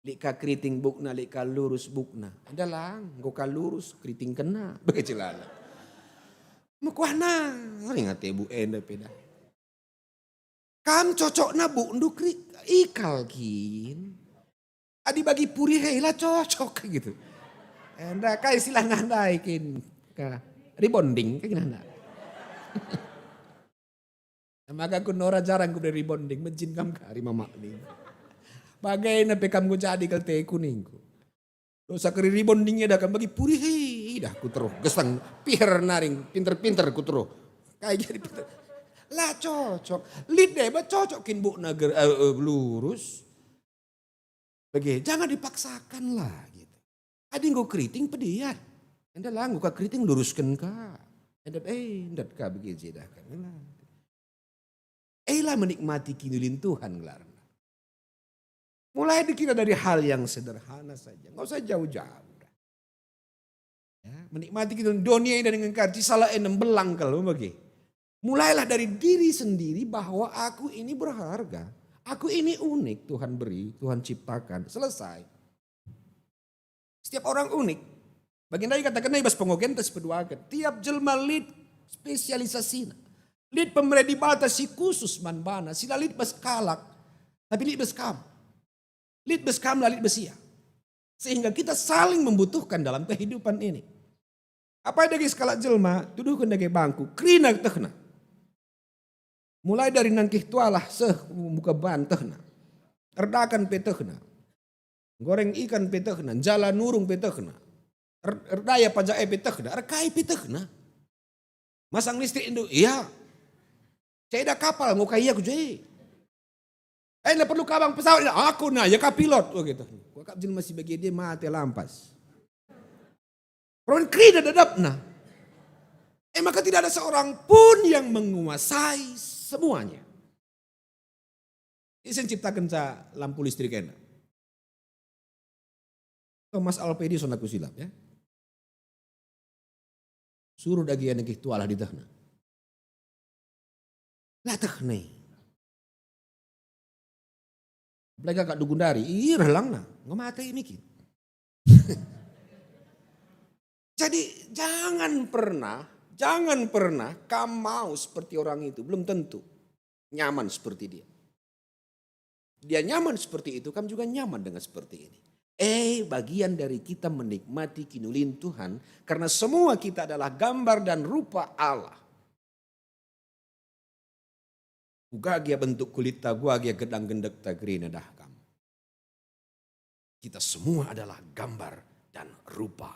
Lit ka keriting bukna, lit ka lurus bukna. Enda lang, enggo ka lurus, keriting kena. Bage celana. Mekuah nari ngate buk enda peda. Kam cocokna bukndu keri-, ikal kin. Adi bagi puri hei la cocok gitu. Enda kai silah nandai kin. Ka rebonding kai nanda. Maka ku Nora jarang kuberi rebonding, mejin kam kari mamak ni. Bagaina pe kam ku jadi kal teku ningku. Dosa keri rebonding eda kam bagi puri hei, dah ku teruh gesang piher naring pinter-pinter ku teruh. Kai jadi pinter. La cocok. Lit deba cocok kin bukna ger-, eh, eh, lurus. Bage, jangan dipaksakan lah gitu. Adi enggo keriting pediat. Enda la enggo ka keriting lurusken ka. Enda, eh, ndat ka bage jedah kan. Ela. Ela menikmati kiniulin Tuhan gelarna. Mulai kita dari hal yang sederhana saja, nggak usah jauh-jauh dah. Ya, menikmati kita dunia ini dengan karci salah enem belang kalau bagi. Mulailah dari diri sendiri bahwa aku ini berharga. Aku ini unik, Tuhan beri, Tuhan ciptakan. Selesai. Setiap orang unik. Bagi ndai kataken i bas pengogenta si peduaken. Tiap jelma lit spesialisasina. Lit pemere Dibata si khusus man bana, si la lit bas kalak, tapi lit bas kam. Lit bas kam, la lit bas ia. Sehingga kita saling membutuhkan dalam kehidupan ini. Apai dage sekalak jelma, tuduhken dage bangku, kerina tehna. Mulai dari nangkih tualah seh muka ban tehna. Erdakan pe tehna. Goreng ikan pe tehna, njala nurung pe tehna. Er-, erdaya pajak e pe tehna, erkai pe tehna. Masang listrik indu, iya. Ceda kapal, ngukai aku je. Eh, na perlu kabang pesawat, aku na, ya ka pilot. Oh, gitu. Kuakap jelma si bagi dia mate lampas. Permen kerina dadapna. Eh, maka tidak ada seorang pun yang menguasai semuanya. Ise nciptakenca lampu listrik enda? Thomas Alva Edison aku silap, ya. Suruh dage nangkih tualah ditehna. La tehna. Apalagi kakak dugundari, ih, relangna, ngemate niki. Jadi jangan pernah, jangan pernah kamu mau seperti orang itu, belum tentu nyaman seperti dia. Dia nyaman seperti itu, kamu juga nyaman dengan seperti ini. Eh, bagian dari kita menikmati kinulin Tuhan, karena semua kita adalah gambar dan rupa Allah. Uga gia bentuk kulitta, uga gia gedang gendekta kerina dah kam. Kita semua adalah gambar dan rupa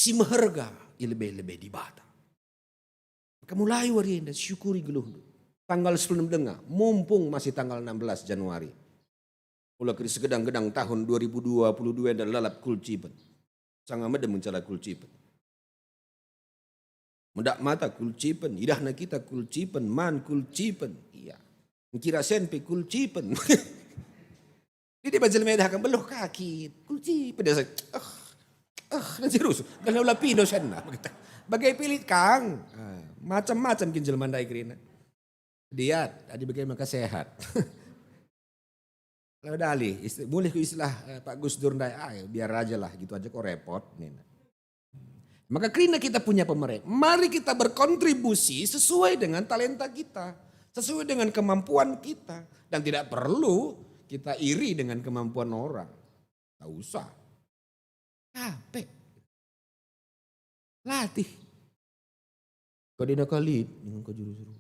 si meherga i lebe-lebe Dibata. Maka mulai wari enda syukuri geluhndu. Tanggal sepuluh denga, mumpung masih tanggal enam belas Januari. Ula keri segedang-gedang tahun dua ribu dua puluh dua enda lalap kulcipen. Sanga medem ngenca la kulcipen. Medak mata kulcipen, idahna kita kulcipen, man kulcipen. Iya. Engkira sen pe kulcipen. Jadi bajel medah kan beluh kaki, kulcipen dia, eh, eh, nanti rusuh. Dan ula pindo senna. Bagai pilit kang. Ah, macam-macam kin jelma ndai kerina. Diat, adi bage maka sehat. Lalu dali, ist-, mulih ku istilah, eh, Pak Gus Dur ndai, "Ah, biar aja lah, gitu aja kok repot," nina. Maka kerina kita punya pemere, mari kita berkontribusi sesuai dengan talenta kita, sesuai dengan kemampuan kita, dan tidak perlu kita iri dengan kemampuan orang. Tak usah. Capek. Latih. Kadena kalit, nina ka juru suruh.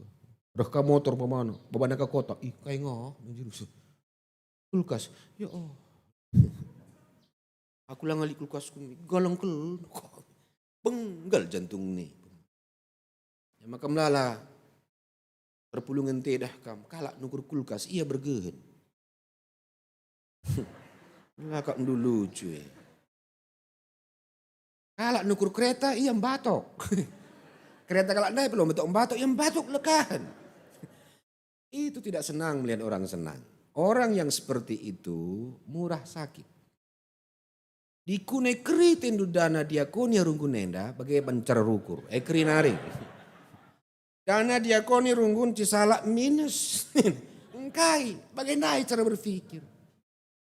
Reh ka motor pamana, babana ka kota. Ih, kai nga, nina juru suruh. Kulkas. Ya Allah. Aku la ngali kulkasku, galeng kel. Benggal jantung ni. Ya, maka melala perpulungen tedah kam, kalak nukur kulkas, ia bergehen. Melakap ndu lucu, eh. Kalak nukur kereta, ia mbatok. Kereta kalak ndai pe la mbatok-mbatok, ia mbatok lekahen. Itu tidak senang melihat orang senang. Orang yang seperti itu murah sakit. Dikune keri tendu dana diakoni runggun enda bage bancar rukur. Eh, keri nari. Dana diakoni runggun cisalak minus. Engkai, bage ndai cara berpikir.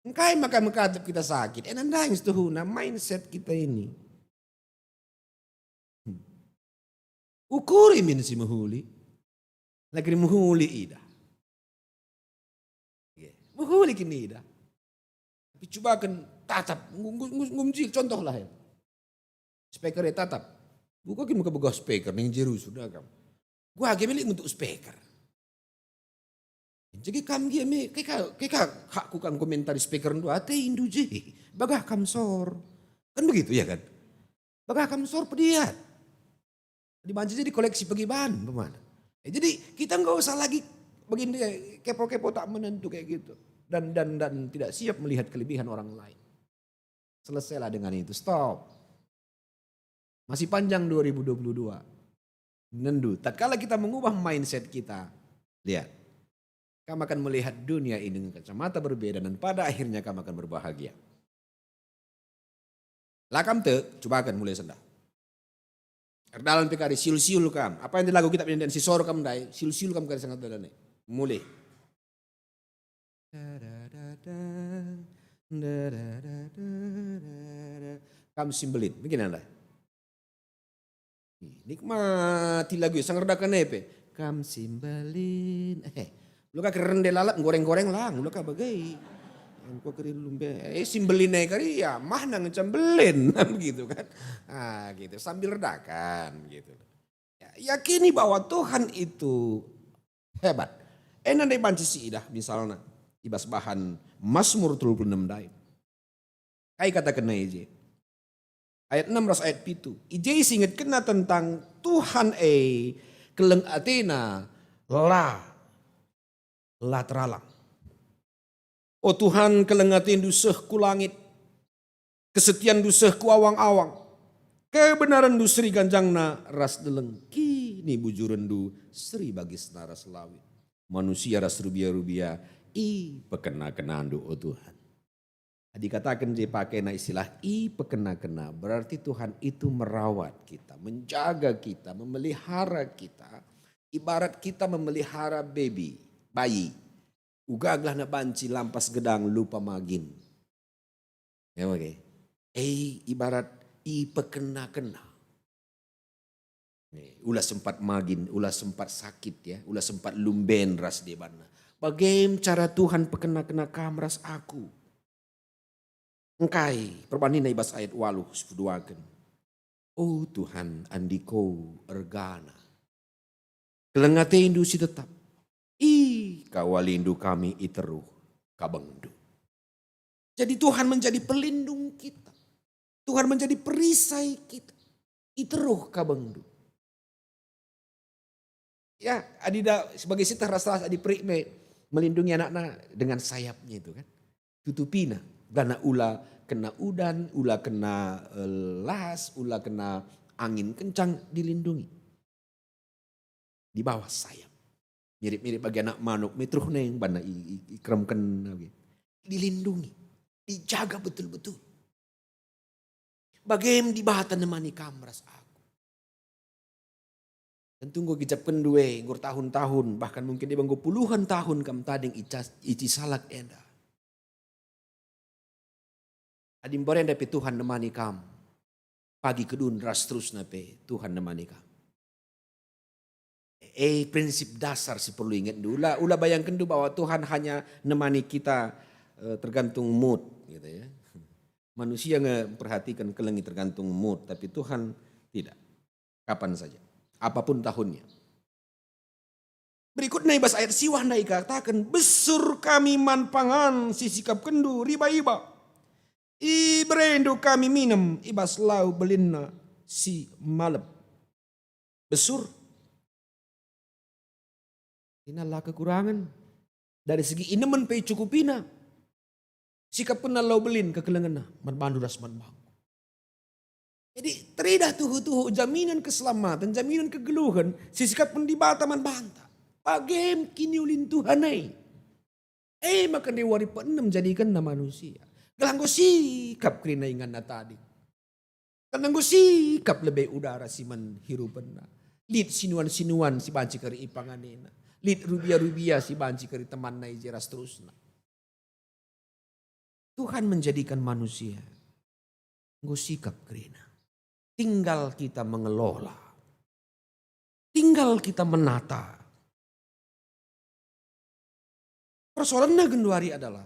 Engkai maka mekatep kita sakit. Ena ndai setuhuna mindset kita ini. Hmm. Ukuri min si mehuli. Lagi mehuli ida. Ye, mehuli kin ida. Tapi cubaken tatap, ngu-, ngu-, ngu-, ngumjil, contohlah ya. Speaker ya tatap. Buka kin maka begah speaker, ning jeru sudah kam. Gua age milik untuk speaker. Jadi kam gia me, keka, keka hakku kam komentari speaker ndu ate indu je. Bagah kam sor. Kan begitu ya kan? Bagah kam sor pediat. Dibanci jadi koleksi pegiban, pemana. Eh, jadi kita nggak usah lagi begini, kepo-kepo tak menentu kayak gitu. Dan, dan, dan tidak siap melihat kelebihan orang lain. Selesailah dengan itu, stop. Masih panjang dua ribu dua puluh dua. Nendu, tatkala kita mengubah mindset kita, lihat, kamu akan melihat dunia ini dengan kacamata berbeda dan pada akhirnya kamu akan berbahagia. La kam tek, cubaken mulai sendah. Erdalan pe kari siul-siul kam. Apa yang dilagu kita pendidikan si sor kam ndai, siul-siul kam kari sanga dalan e. Mulih. Kam si mbelin, begini anda. Nikmati lagu e, sanga erdalan e pe. Kam si mbelin. Eh, ula ka keren de lalap goreng-goreng lang, ula ka bagai. Engko keri lumbe. Eh, si mbelin e kari ya, mah nang ngenca mbelin. Begitu kan. Ah, gitu. Sambil erdalan gitu. Ya, yakini bahwa Tuhan itu hebat. Ena ndai banci siidah misalna i bas bahan Mazmur telu puluh enem ndai. Kai katakenna i je? Ayat enem ras ayat pitu. I je isingetkenna tentang Tuhan e keleng atena la, la teralang. O Tuhan, keleng atendu seh ku langit, kesetianndu seh ku awang-awang. Kebenarenndu seri ganjangna ras deleng, kinibujurenndu seri bagisna ras lawit. Manusia ras rubia-rubia ipekena-kenandu, o Tuhan. Adi kataken je pakena istilah ipekena-kena, berarti Tuhan itu merawat kita, menjaga kita, memelihara kita. Ibarat kita memelihara baby, bayi. Uga gelahna banci lampas gedang lupa magin. Ya, oke. Eh, ibarat ipekena-kena. Eh, ula sempat magin, ula sempat sakit ya, ula sempat lumben ras debanna. Bage cara Tuhan pekena-kena kam ras aku. Engkai perbanina i bas ayat waluh sipeduaken. O Tuhan, andiko ergana. Keleng atendu si tetap. Ikawalindu kami i teruh kabengndu. Jadi Tuhan menjadi pelindung kita. Tuhan menjadi perisai kita. teruh kabengndu. Ya, adi da sebagai siteh ras-ras adi perik me melindungi anakna dengan sayapnya itu kan. Tutupina, karena ula kena udan, ula kena, eh, las, ula kena angin kencang, dilindungi. Di bawah sayap. Mirip-mirip bagi anak manuk, metruh neng bana i, i, ikeremken, oke. Dilindungi, dijaga betul-betul. Bagem Dibata nemani kam ras aku. Tentu enggo gijapkenndu e, enggo tahun-tahun, bahkan mungkin deba enggo puluhan tahun kam tading i cas-, i Cisalak enda. Adi mbarenda pe Tuhan nemani kam, pagi kedun ras terusna pe Tuhan nemani kam. E, prinsip dasar si perlu ingetndu. Ula, ula bayangkenndu bahwa Tuhan hanya nemani kita, eh, tergantung mood, gitu ya. Manusia nge perhatikan kelengi tergantung mood, tapi Tuhan tidak. Kapan saja, apapun tahunnya. Berikutna i bas ayat siwah ndai ikataken, "Besur kami man pangan si sikapkenndu riba-iba. Iberendu kami minem i bas lau belinna si malem." Besur. Ina la kekurangen. Dari segi inemen pe icukupina. Sikapkenna lau belin kekelengenna man bandu ras man bangku. Jadi teridah tuhu-tuhu jaminan keselamatan, jaminan kegeluhen si sikapken Dibata man banta. Bagem kiniulin Tuhan e. E maka ndai wari peenem jadikenna manusia. Gelah enggo sikap kerina inganna tading. Kan enggo sikap lebe udara si man hirupenna. Lit sinuan-sinuan si banci kari ipanganina. Lit rubia-rubia si banci kari temanna i je ras terusna. Tuhan menjadikan manusia enggo sikap kerina. Tinggal kita mengelola. Tinggal kita menata. Persoalanna genduari adalah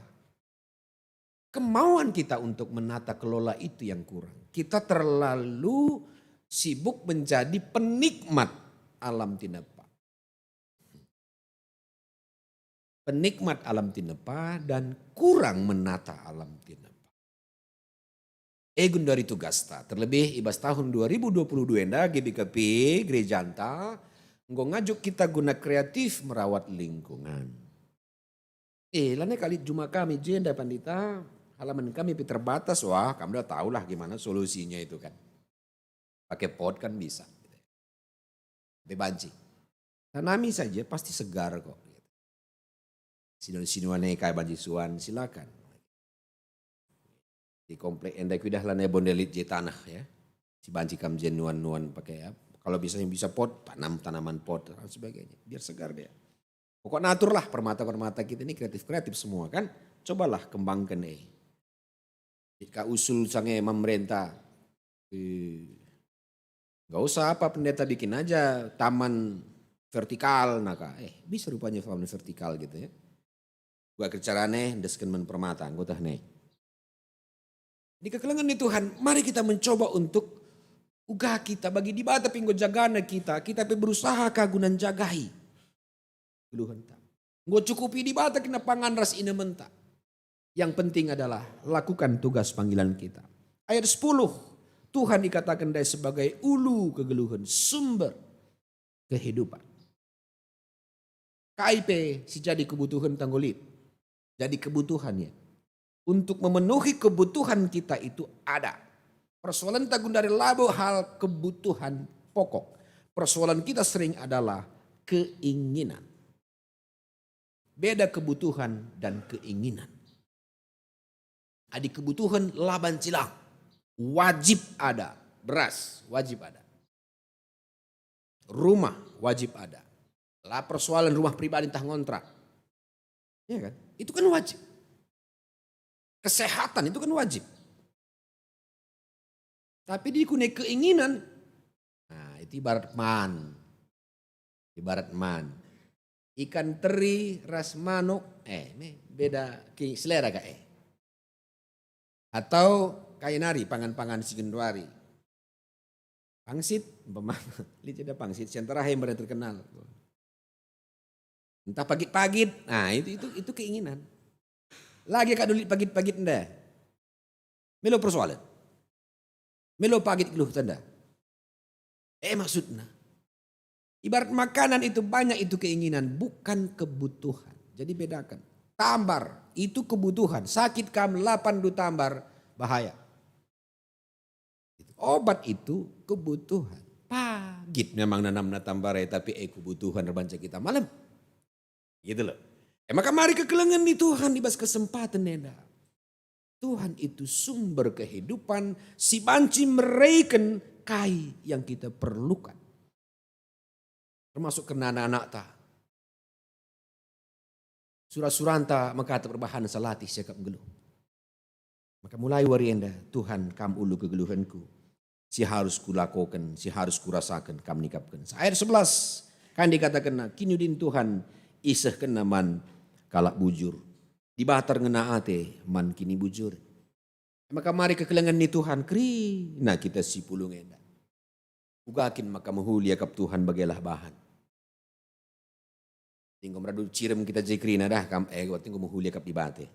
kemauan kita untuk menata kelola itu yang kurang. Kita terlalu sibuk menjadi penikmat alam tinepa. Penikmat alam tinepa dan kurang menata alam tinepa. E genduari tugasta, terlebih i bas tahun dua ribu dua puluh dua enda G B K P gerejanta enggo ngajuk kita guna kreatif merawat lingkungan. Eh, lanai kalit juma kami jenda, Pandita, halaman kami pe terbatas, wah, kam dah tahulah gimana solusinya itu kan. Pakai pot kan bisa. Tapi banci. Tanami saja pasti segar kok. Sinuan-sinuan e kai banci suan, silakan. Di komplek enda kuidah lanai bondelit je tanah ya. Si banci kam je nuan-nuan pakai ya. Kalau bisa bisa pot, tanam tanaman pot dan sebagainya. Biar segar dia. Pokoknya aturlah permata-permata kita ini kreatif-kreatif semua kan. Cobalah kembangkan eh. Ka usul sange memerintah. Eh, nggak usah apa pendeta bikin aja taman vertikal naka. Eh, bisa rupanya taman vertikal gitu ya. Gua kercarane ndesken men permata, anggota ne. Di kekelengen ni Tuhan, mari kita mencoba untuk uga kita bagi Dibata pe enggo jagana kita, kita pe berusaha ka guna njagai. Geluhenta. Enggo cukupi Dibata kena pangan ras inementa. Yang penting adalah lakukan tugas panggilan kita. Ayat sepuluh, Tuhan dikatakan ndai sebagai ulu kegeluhen, sumber kehidupan. Kai pe si jadi kebutuhen tanggo lit. Jadi kebutuhan ya. Untuk memenuhi kebutuhan kita itu ada. Persoalan tagun dari labo hal kebutuhan pokok. Persoalan kita sering adalah keinginan. Beda kebutuhan dan keinginan. Adi kebutuhan laban cilang, wajib ada beras, wajib ada. Rumah wajib ada. La persoalan rumah pribadi ntah ngontrak. Iya kan? Itu kan wajib. Kesehatan itu kan wajib. Tapi di kune keinginan, nah, itu ibarat man. Ibarat man. Ikan teri ras manuk, eh, me beda ki selera ka eh. Atau kai nari pangan-pangan si genduari. Pangsit, umpama, lit ada pangsit, sian terakhir yang terkenal. Entah pagit-pagit, nah itu itu itu keinginan. Lagi kadu lit pagit-pagit enda. Melo persoalan. Melo pagit geluh tenda. Eh, maksudna, ibarat makanan itu banyak itu keinginan, bukan kebutuhan. Jadi bedakan. Tambar itu kebutuhan. Sakit kam la pandu tambar, bahaya. Obat itu kebutuhan. Pagit memang nanamna tambar e, tapi e kebutuhan erbanca kita malem. Gitu loh. E maka mari kekelengen ni Tuhan i bas kesempaten enda. Tuhan itu sumber kehidupan si banci mereken kai yang kita perlukan. Termasuk kerna anak-anakta. Sura-suranta mekatep erbahan salatih siakap nggeluh. Maka mulai wari enda, Tuhan, Kam ulu kegeluhenku, si harus kulakoken, si harus kurasaken, Kam nikapken. Ayat sebelas, kan dikatakenna, "Kiniulin Tuhan isehkenna man kalak bujur. Dibata ngena ate man kinibujur." Maka mari kekelengen ni Tuhan, kerina kita si pulung enda. Uga kin maka mehuli akap Tuhan bagelah bahan. Enggo meradu cirem kita je kerina dah kam, eh, enggo mehuli akap Dibata.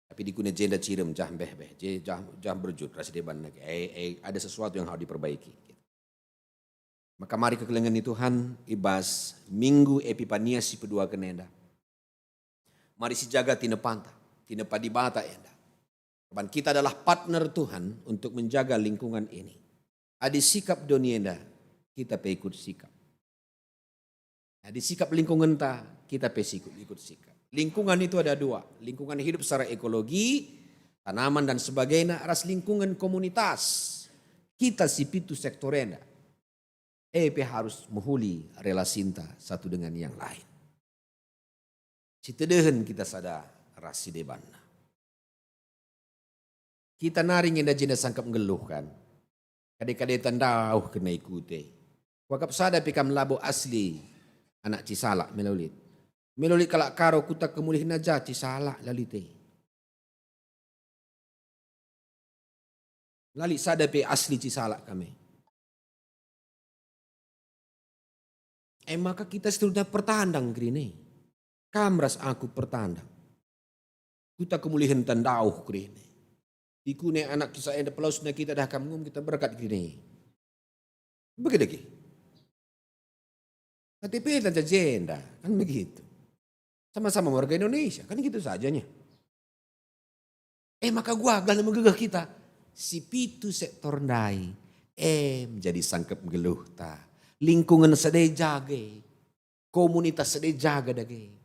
Tapi dikune jenda cirem, jah mbeh-mbeh, je jah, jah berjut ras deban nage. Eh, eh, ada sesuatu yang harus diperbaiki. Maka mari kekelengen ni Tuhan i bas Minggu Epipania si peduaken enda. Mari sijaga tinepanta, tinepa Dibata enda. Perban kita adalah partner Tuhan untuk menjaga lingkungan ini. Adi sikap doni enda, kita pe ikut sikap. Adi sikap lingkungenta, kita pe sikut, ikut sikap. Lingkungan itu ada dua, lingkungan hidup secara ekologi, tanaman dan sebagainya, ras lingkungan komunitas. Kita si pitu sektor enda. E pe harus mehuli relasinta satu dengan yang lain. Sitedehen kita sada ras si debanna. Kita nari nge enda jenda sangkep nggeluh kan. Kade-kadeta ndauh kena ikute. Kuakap sada pe kam labo asli anak Cisalak melo lit. Melo lit kalak Karo kuta kemulihen aja Cisalak la lit e. La lit sada pe asli Cisalak kami. E maka kita seterusnya pertandang kerina e. Kam ras aku pertandang. Kuta kemulihen ta ndauh kerina e. Ikune anak kisah enda pelawesna kita dah kam ngum kita berkat kerina e. Bage dage. K T P ta jenda, kan begitu. Sama-sama warga Indonesia, kan gitu saja nya. E maka kuga gelah megegeh kita. Si pitu sektor ndai, e menjadi sangkep nggeluhta. Lingkungan sada ijaga, komunitas sada ijaga dage.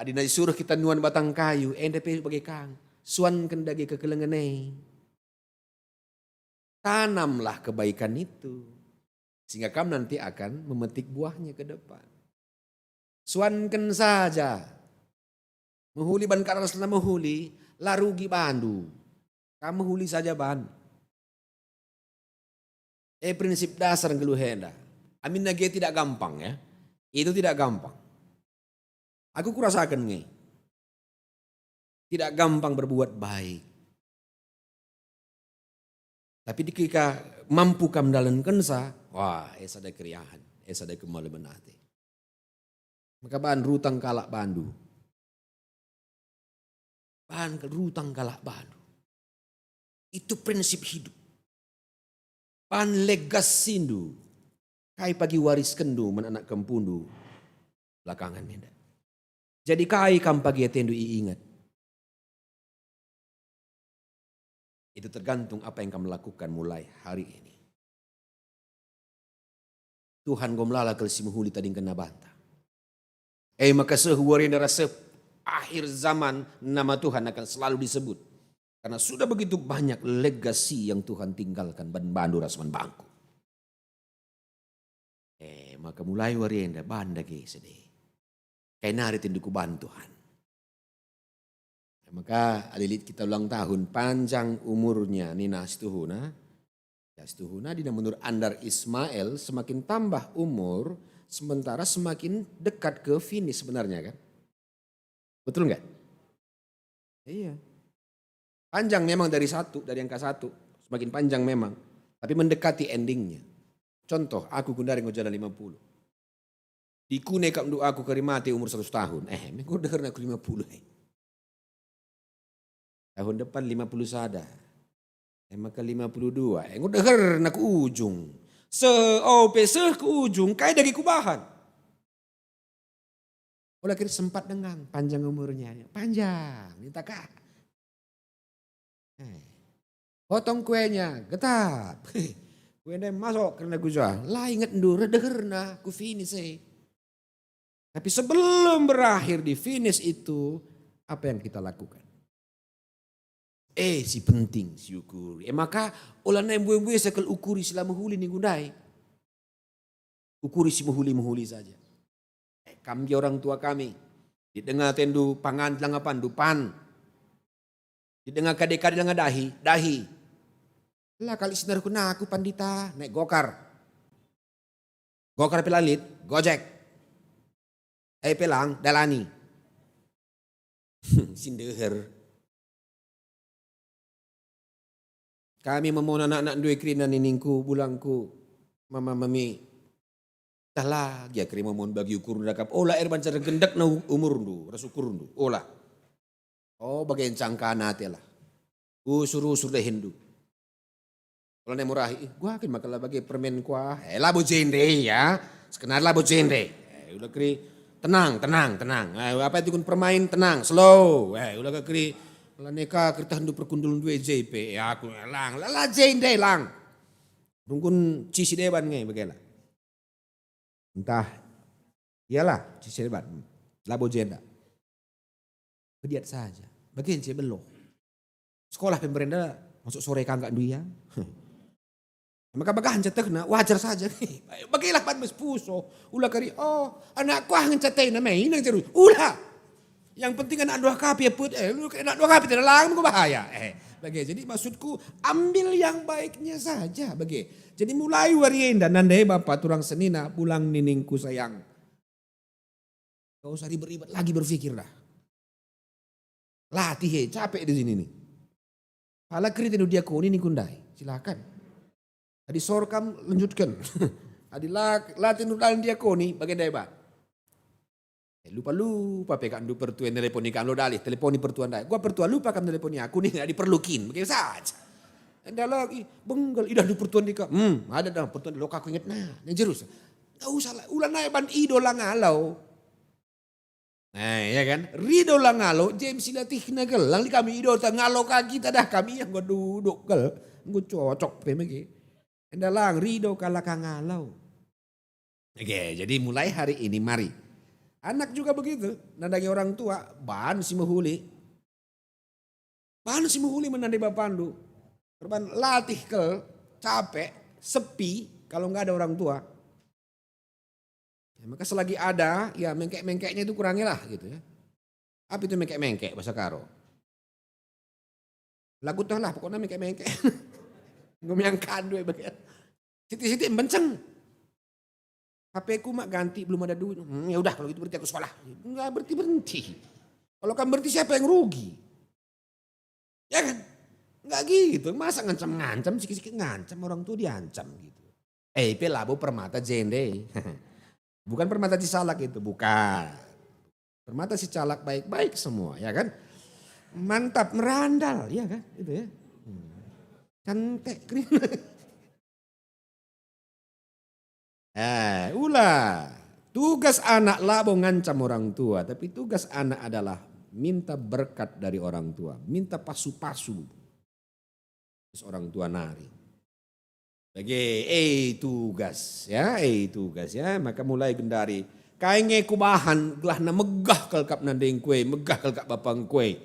Adi na isuruh kita nuan batang kayu, enda pe bage kang. Suanken dage kekelengen e. Tanamlah kebaikan itu, sehingga kam nanti akan memetik buahnya ke depan. Suanken saja. Mehuli ban karas la mehuli, la rugi bandu. Kam mehuli saja ban. Eh, prinsip dasar nggeluh enda. Aminna ge tidak gampang, ya. Itu tidak gampang. Aku kurasaken nge. Tidak gampang berbuat baik. Tapi dikika mampu kam ndalankensa, wah, e sada keriahen, e sada kemalemen ate. Maka bahan rutang kalak bandu. Bahan rutang kalak bandu. Itu prinsip hidup. Bahan legasindu. Kai pagi wariskenndu man anak kempundu belakangen enda. Jadi kai kam pagi atendu iinget. Itu tergantung apa yang kamu lakukan mulai hari ini. Tuhan enggo melala kal si mehuli tadingkenna banta. E maka seh wari enda ras seh akhir zaman nama Tuhan akan selalu disebut. Karena sudah begitu banyak legasi yang Tuhan tinggalkan ban bandu ras man bangku. E maka mulai wari enda banta dage sede. Kai nari atendu kuban Tuhan. Maka alilit kita ulang tahun, panjang umurnya nina situhuna. Ya, situhuna dina menurut Andar Ismail semakin tambah umur, sementara semakin dekat ke finish sebenarnya kan? Betul nggak? Iya. Panjang memang dari satu, dari angka satu. Semakin panjang memang. Tapi mendekati endingnya. Contoh, aku gundari enggo jalan lima puluh. Dikune kap ndu aku kari mate umur seratus tahun. Eh, mengko deherna aku lima puluh, eh. Tahun depan lima puluh sada. E maka lima puluh dua. Enggo deherna ku ujung. Seh, ope seh ku ujung, kai dage kubahan? Ola kira sempat denga, panjang umurnya. Panjang, ninta ka. Eh. Potong kuenya, getap. Kue ndai masuk kerna gujah. La ingetndu, reh deherna, ku finish e. Tapi sebelum berakhir di finish itu, apa yang kita lakukan? Eh, si penting, si ukuri. Eh, maka ola nai mbue-mbue sekel ukuri si la mehuli ningku ndai. Ukuri si mehuli-mehuli saja. Eh, kam gia orang tua kami. Didenga atendu pangan langa panndu pan. Didenga kade-kade langa dahi, dahi. La kali si naruhken aku pandita, naik gokar. Gokar pe la lit, Gojek. Eh, pe lang, dalani. Si ndeher. Kami memon anak-anak ndue kerina niningku, bulangku, mama mami. Tah la gia kerina memon bagi ukur ndakap. Ola er banca ergendekna u-, umurndu, ras ukurndu. Ola. Oh, bage encangkana ate lah. Usur-usur dehendu. Ola nai murahi, ih, gua kin maka la bage permen kuah. Eh, labo jende ya. Sekenar labo jende. Eh, ula keri, tenang, tenang, tenang. Eh, apa itu kun permain, tenang, slow. Eh, ula keri, ula neka kertahndu perkundul ndue J P. Ya, aku lang, la, la jende lang. Rungkun cisi deban nge bagela. Entah, ialah, cisi deban. Labo jenda. Pediat saja. Bage nce belo. Sekolah pe mberenda masuk sore kangkak ndu ia. Maka bagah ncetehna, wajar saja. Bagelah pan mes puso. Ula kari, oh, anakku ah ngenca tena, me inang jeru. Ula. Yang penting anak dua kapi ya put, eh, lu anak dua kapi tidak lang bahaya. Eh, bage. Jadi maksudku, ambil yang baiknya saja, bage. Jadi mulai wari enda nandai bapa turang senina, bulang niningku sayang. Gak usah ribet-ribet lagi berpikir dah. Latih, eh, capek di sini nih. Pala kerita nu diakoni ningku ndai, silakan. Adi sor kam, lanjutken. Adi la, latih nu dalan diakoni, bage ndai ba. Eh, lupa-lupa pe kak ndu pertua nelponi kam lo dalih, teleponi pertua ndai. Gua pertua lupa kam nelponi aku nih, adi perlu kin, bage saja. Enda lagi, benggal, idah ndu pertua ndika. Hmm, ada dah pertua lo aku inget nah, nah jerus. Nggak usah lah, ula nai ban ido la ngalo. Nah, ya kan? Rido la ngalo, James ilatihna gelang di kami ido ta ngalo ka kita dah kami yang enggo duduk gel, enggo cocok pe mege. Enda lang rido kalak ngalo. Oke, jadi mulai hari ini mari. Anak juga begitu, nandangi orang tua, ban si mehuli. Ban si mehuli menandai bapandu. Perban latih kel, capek, sepi, kalau nggak ada orang tua. Ya, maka selagi ada, ya mengkek-mengkeknya itu kurangilah gitu ya. Apa itu mengkek-mengkek bahasa Karo? Lagu teh lah, pokoknya mengkek-mengkek. Ngomong yang kandu ya, Bang, ya. Sitik-sitik benceng. H P-ku mak ganti, belum ada duit. Hmm, ya udah kalau gitu berarti aku sekolah. Enggak berhenti-berhenti. Kalau kamu berhenti siapa yang rugi? Ya kan? Enggak gitu. Masa ngancam-ngancam, sikit-sikit ngancam, orang tua diancam gitu. Eh, pe labo permata jende. Bukan permata cicalak itu, bukan. Permata cicalak baik-baik semua, ya kan? Mantap, merandal, ya kan? Itu ya. Hmm. Cantik, keren. Eh, ula. Tugas anak labo ngancam orang tua, tapi tugas anak adalah minta berkat dari orang tua, minta pasu-pasu. Terus orang tua nari. Bage, eh tugas, ya, eh tugas, ya. Maka mulai gendari. Kai nge kubahan, gelahna megah kal kap nandeng kue, megah kal kap bapang kue.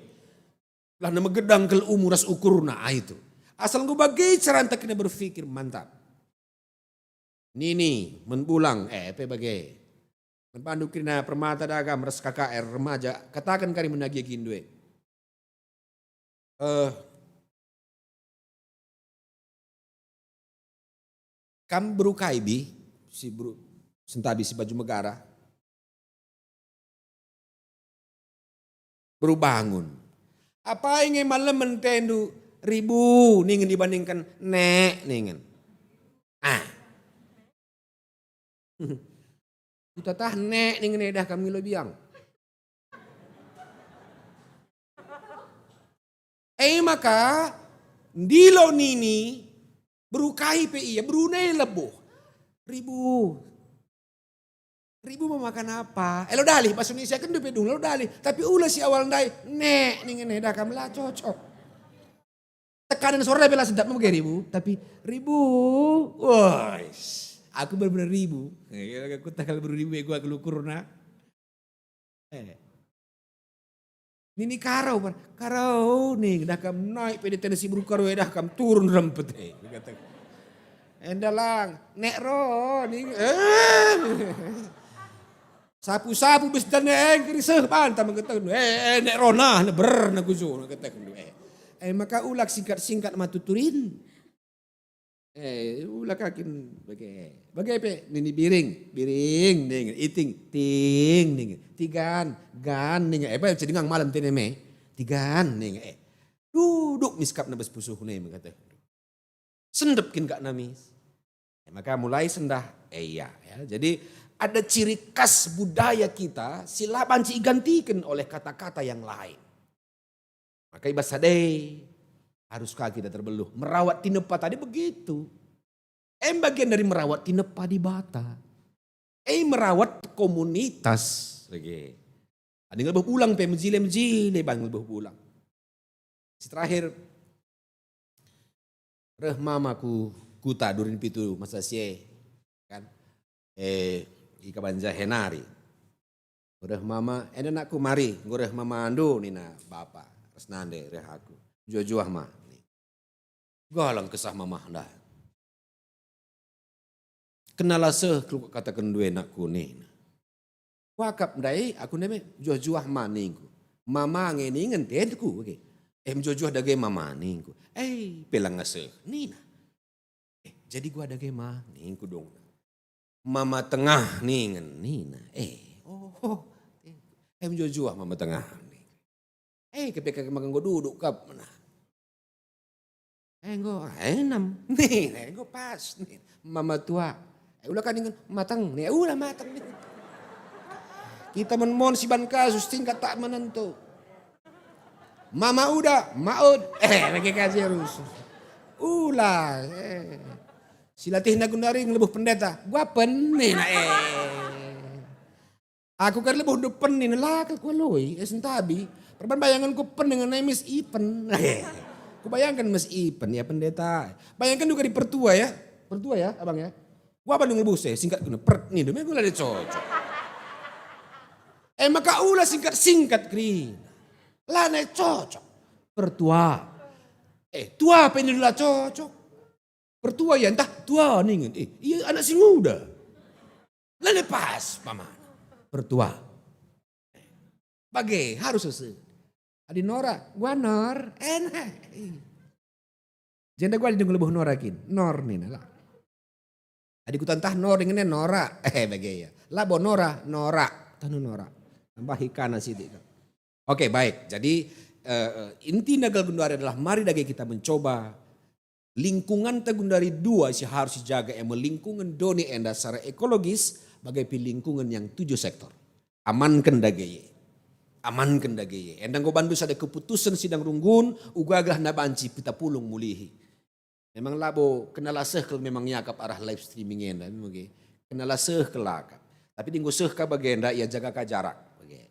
Gelahna megedang kal umur ras ukurna, ah, itu. Asal enggo bage caranta kena berpikir, mantap. Nini, men bulang, eh, pe bage. Men bandu kerina permata dagam ras K K R remaja, kataken kari menagi gindu e. Eh, kam beru kai bi, si beru, sentabi si baju megara. Beru bangun. Apai nge malemen tendu ribu ningen dibandingken nek ningen. Ah. Kutatah nek ningen edah kami lo biang. E maka, ndilo nini, beru kai pe ia, beruna e lebuh. Ribu. Ribu mau makan apa? Eh, lo dalih, bahasa Indonesia kan pe dung, lo dalih. Tapi ula si awal ndai, nek, ningen, eh, dah kam la cocok. Tekanan suara pe la sedap, mage ribu. Tapi, ribu, wais, aku bener-bener ribu. Eh, aku tak kalau beru ribu, eh, gua aku lukurna. Eh. Nini karau, par-, karau ning, dah kam naik pe di tensi beru karau, eh, dah kam turun rempet, eh, kata. Enda lang, nek ro ning, eh. Sapu-sapu bes dan, eh, keri seh banta mengketeken, eh, eh, nek ro nah, neber na kujo, kata, eh. Eh, maka ulak singkat-singkat matuturin. Eh, ula kakin bage. Bage pe nini biring, biring ning, iting, ting ning, tigan, gan ning. Eh, apa jadi ngang malam tene me? Tigan ning. Eh, duduk miskap nebes pusuh ne mengkata. Sendep kin kak namis. Eh, maka mulai sendah. Eh, iya, ya. Jadi ada ciri khas budaya kita si la banci igantiken oleh kata-kata yang lain. Maka i bas sadai harus ka kita terbeluh. Merawat tinepa tadi begitu. Em bagian dari merawat tinepa Dibata. Eh, merawat komunitas. Lagi. Ada ngelebeh pulang pe mejile-mejile bang ngelebeh pulang. Si terakhir, reh mama ku kuta durin pitu masa sie, kan? Eh, i kaban jahe nari. Reh mama, "Enda anakku, mari, enggo reh mamandu," nina bapa, ras nande reh aku. "Juah-juah ma," ni. Galang kesah mamah ndai. "Kena la seh kataken due anakku," nina. Kuakap ndai aku neme, "Juah-juah ma," ningku. "Mama nge ningen tenku," oke. "Eh, mejuah-juah dage mama," ningku. "Eh, pe langa seh," nina. "Eh, jadi gua dage ma," ningku dong. "Mama tengah ningen," nina. "Eh, oh, oh." "Eh, mejuah-juah mama tengah," ningku. Eh, kepeka maka enggo duduk kap, nah. Eh, enggo, eh, enam. Nih, eh, enggo pas, nih. Mama tua. Eh, ula kan ningen mateng, nih, ula mateng, nih. Kita men mon siban kasus tingkat tak menentu. Mama uda, maud. Eh, bagi kasih rusuh. Ula, eh. Silatihna gundari ngelebuh pendeta. Gua pen, nih, nah, eh. Aku kan lebuh ndu pen nin, la kal kualoi, eh, sentabi. Perban bayanganku pen dengan nai Miss Ipen. Kubayangken Miss Ipen, ya, pendeta. Bayangken juga di pertua, ya. Pertua, ya, abang, ya. Gua bandung lebuh se, singkat guna, pert, nih, demi gula de cocok. Eh, maka ula singkat-singkat, keri. La nai cocok. Pertua. Eh, tua apa ini la cocok? Pertua ia, ntah tua ningen. Eh, ia anak si nguda. La nai pas pamana. Pertua. Bage, harus sese. Adi Nora, gua Nor. Enak. Jenda gua adi ngelebeh Nora kin. Nor nina la. Adi kutantah Nor ningen Nora. Eh, bage ya. Labo Nora, Nora. Tanu Nora. Tambahi kana sidik. Oke, baik. Jadi, eh, eh, intina gal genduari adalah mari dage kita mencoba lingkunganta genduari dua si harus sijaga, e me lingkungan doni enda secara ekologis, bage pe lingkungan yang tujuh sektor. Amanken dage ye. Amanken dage ye. Enda enggo bandu sada keputusan sidang runggun, uga gelah na banci kita pulung mulihi. Memang labo kena la seh kal memang iakap arah live streaming enda, memang ge. Kena la seh kal akap. Tapi adi enggo seh ka bagenda, ia jaga ka jarak. Bage.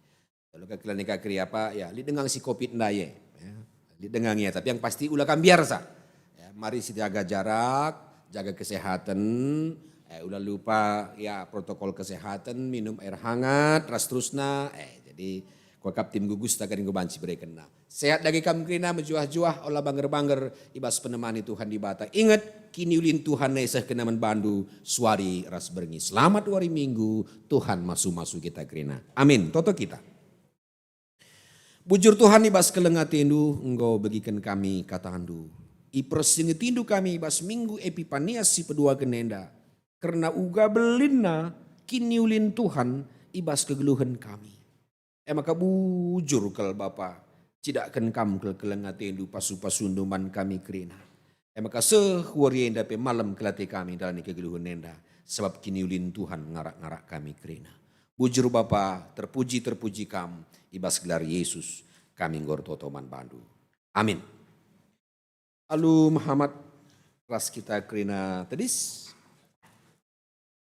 Lalu ka kila nika keri apa, ya, lit dengang si covid ndai, ya. Lit dengang ya, tapi yang pasti ula ka mbiar sa. Ya, mari si jaga jarak, jaga kesehatan, eh, ula lupa, ya, protokol kesehatan, minum air hangat, ras terusna. Eh, jadi, kuakap tim gugus tagaring kubanci berekenna. Sehat dage kam kerina, mejuah-juah, ola banger-banger, i bas penemani Tuhan Dibata. Inget, kiniulin Tuhan e sehkena man bandu, suari ras berngi. Selamat wari Minggu, Tuhan masu-masu kita kerina. Amin. Toto kita. Bujur Tuhan, i bas keleng atendu enggo begiken kami katandu. Ipersingetindu kami i bas Minggu Epipanias si peduaken enda, kerna uga belinna kiniulin Tuhan i bas kegeluhen kami. E maka bujur kal Bapa, cidakken Kam kal keleng atendu, pasu-pasundu man kami kerina. E maka seh wari enda pe malem kal ate kami ndalani kegeluhen enda, sabap kiniulin Tuhan ngarak-ngarak kami kerina. Bujur Bapa, terpuji, terpuji Kam, i bas gelar Yesus kami enggo ertoto man bandu. Amin. Alu mehamat ras kita kerina tedis.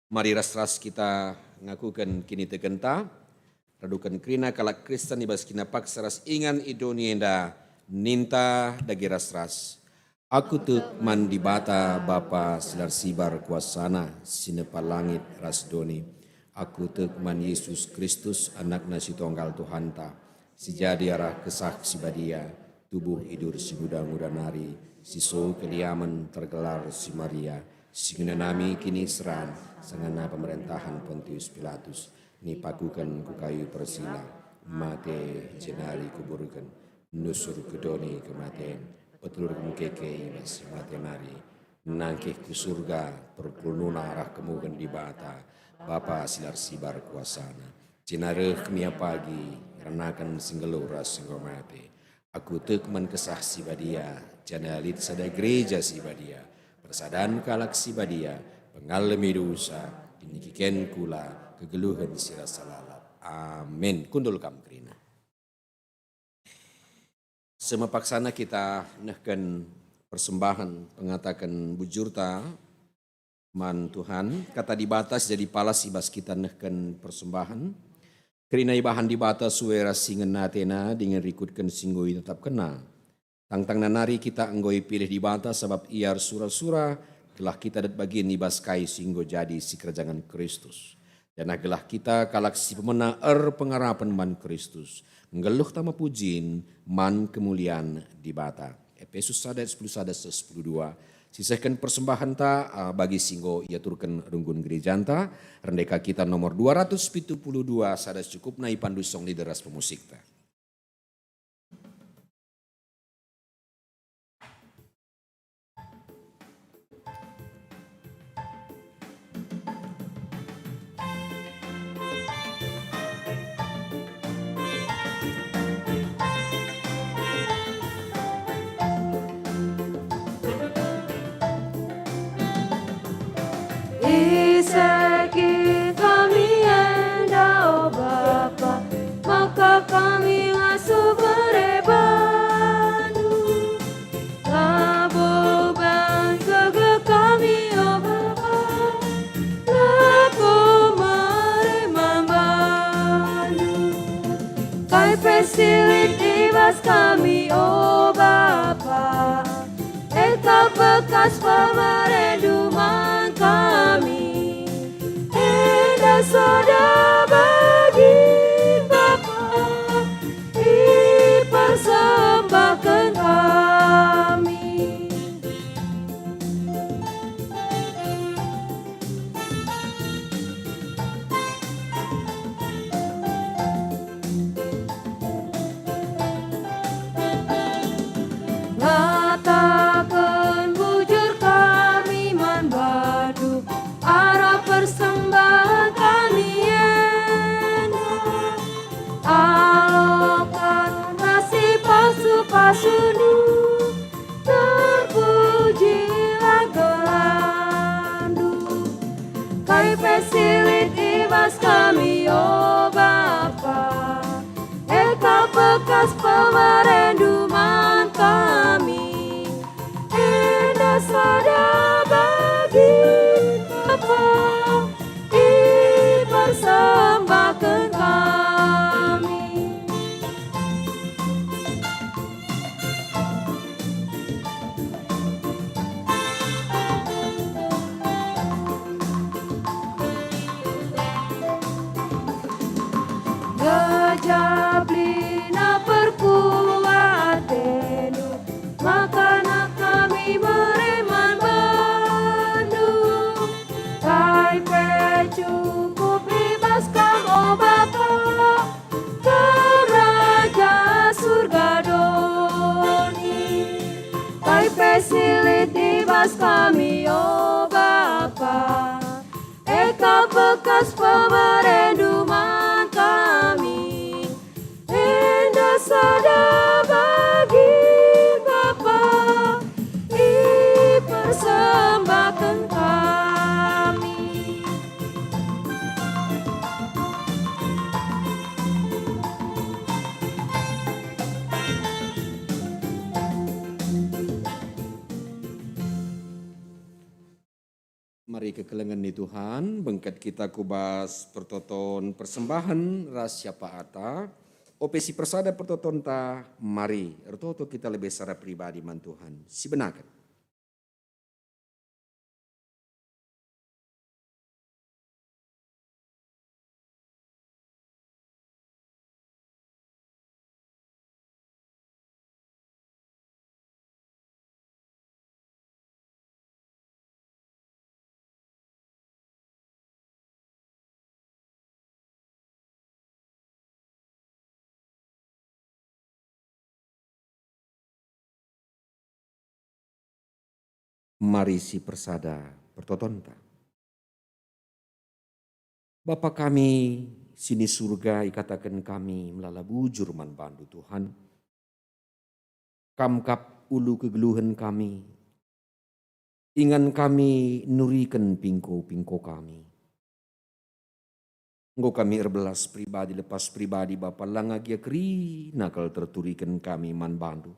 Mari ras-ras kita ngakuken kinitekenta, raduken kerina kalak Kristen i bas kina paksa ras ingan i doni enda, ninta dage ras-ras. Aku tek man Dibata, Bapa si la ersibar kuasaNa, si nepa langit ras doni. Aku tek man Yesus Kristus, AnakNa si Tonggal Tuhanta, si jadi arah Kesah Si Badia, tubuh idur si nguda-nguda nari, si so keliamen tergelar si Maria, si ngenanami kiniseran, sangana pemerentahen Pontius Pilatus, nipakuken ku kayu persila, mate jenari kuburken, nusur ku doni kematen, petelurken keke i bas si mate nari, nangkih ku Surga, perpulungna arah kemuhen Dibata, Bapa si la ersibar kuasaNa. Jenari reh kemia pagi, ngeranaken si nggeluh ras si enggo mate. Aku tek man Kesah Si Badia, janah lit sada gereja si badia, persadan kalak si badia, pengalemi dosa, kinikiken kula, kegeluhen si rasa lalap. Amin. Kundul kam kerina. Seh me paksana kita nehken persembahen pengataken bujurta man Tuhan. Kata Dibata si jadi palas i bas kita nehken persembahen. Kerina ibahan Dibata sue ras si ngena ateNa dingen rikutken si enggo itetapkenNa. Tangtangna nari kita enggo ipilih Dibata sabap Ia ersura-sura gelah kita dat bagin i bas kai si enggo jadi sikerajangen Kristus. Janah gelah kita kalak si pemena erpengarapen man Kristus, nggeluh tama pujin man kemulian Dibata. Epesus sada ayat sepuluh sada seh sepuluh dua, sisehken persembahenta, ah, bagi si enggo iaturken runggun gerejanta, rende ka kita nomor dua ratus pitu puluh dua, sada secukupna ipandu song leader ras pemusikta. Isehken kami enda, o Bapa, maka kami ngasup bere bandu. Labo bandu gegeh kami, o Bapa, labo mere man bandu. Kai pe si lit i bas kami, o Bapa, e kap bekas pemerendu man kami. Enda sada bagin Bapa, ipersembahken kami. Ngataken bujur kami man bandu arah persembahen kami enda. Aloken ras sipasu-pasundu, terpujilah gelarNdu. Kai pe si lit i bas kami, o Bapa, e kap bekas pemerendu man kami. Enda sada bagin Bapa, ipersembahken kami. Gejap lina perkuah ateNdu, maka kami mere man bandu. Kai pe cukup i bas Kam, o Bapa, Kam Raja Surga doni. Kai pe si lit i bas kami, o Bapa, e kap bekas pemerendu man kami. Enda sada bagin Bapa, ipersembahken kami. Adi kekelengen ni Tuhan, bengket kita ku bas pertoton persembahen ras syafaata. Ope si persada pertotonta, mari ertoto kita lebe secara pribadi man Tuhan. Sibenaken. Mari si persada pertotonta. Bapa kami si ni Surga, ikataken kami melala bujur man bandu, Tuhan. Kam kap ulu kegeluhen kami. Ingan kami nuriken pingko-pingko kami. Enggo kami erbelas pribadi lepas pribadi, Bapa, langa gia kerina kal terturiken kami man bandu.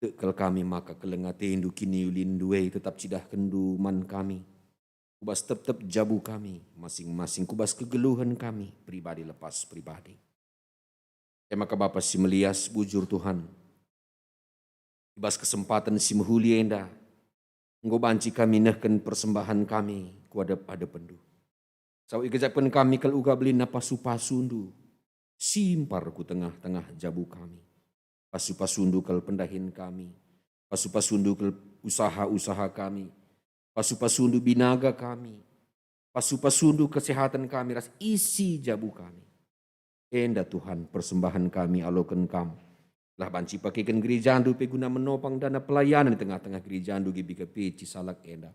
Tek kal kami maka keleng atendu, kiniulinndu e tetap cidahkenndu man kami. Ku bas tep-tep jabu kami, masing-masing ku bas kegeluhen kami, pribadi lepas pribadi. E maka Bapa si melias, bujur Tuhan, i bas kesempaten si mehuli enda, enggo banci kami nehken persembahen kami ku adep-adepenndu. Sabap igejapken kami kal uga belinna pasu-pasundu, simpar ku tengah-tengah jabu kami. Pasu-pasundu kal pendahin kami, pasu-pasundu kal usaha-usaha kami, pasu-pasundu binaga kami, pasu-pasundu kesehaten kami ras isi jabu kami. Enda Tuhan, persembahen kami aloken Kam. Lah banci pakeken gerejandu pe guna menopang dana pelayanan i tengah-tengah gerejandu G B K P Cisalak enda.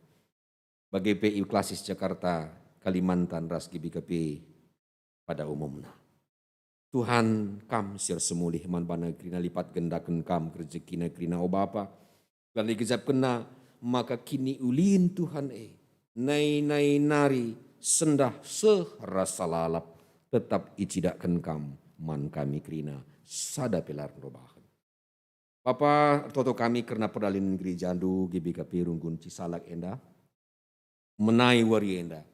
Bage pe i Klasis Jakarta, Kalimantan ras G B K P pada umumna. Tuhan, Kam si ersemulih man bana kerina, lipat gendaken Kam rejekina kerina, o Bapa. Gelah igejapkenna maka kiniulin Tuhan e, nai-nai nari sendah seh rasa lalap, tetap icidakken Kam man kami kerina, sada pe la erbahan. Bapa, ertoto kami kerna perdalanen gerejandu G B K P Runggun Cisalak enda. Menai wari enda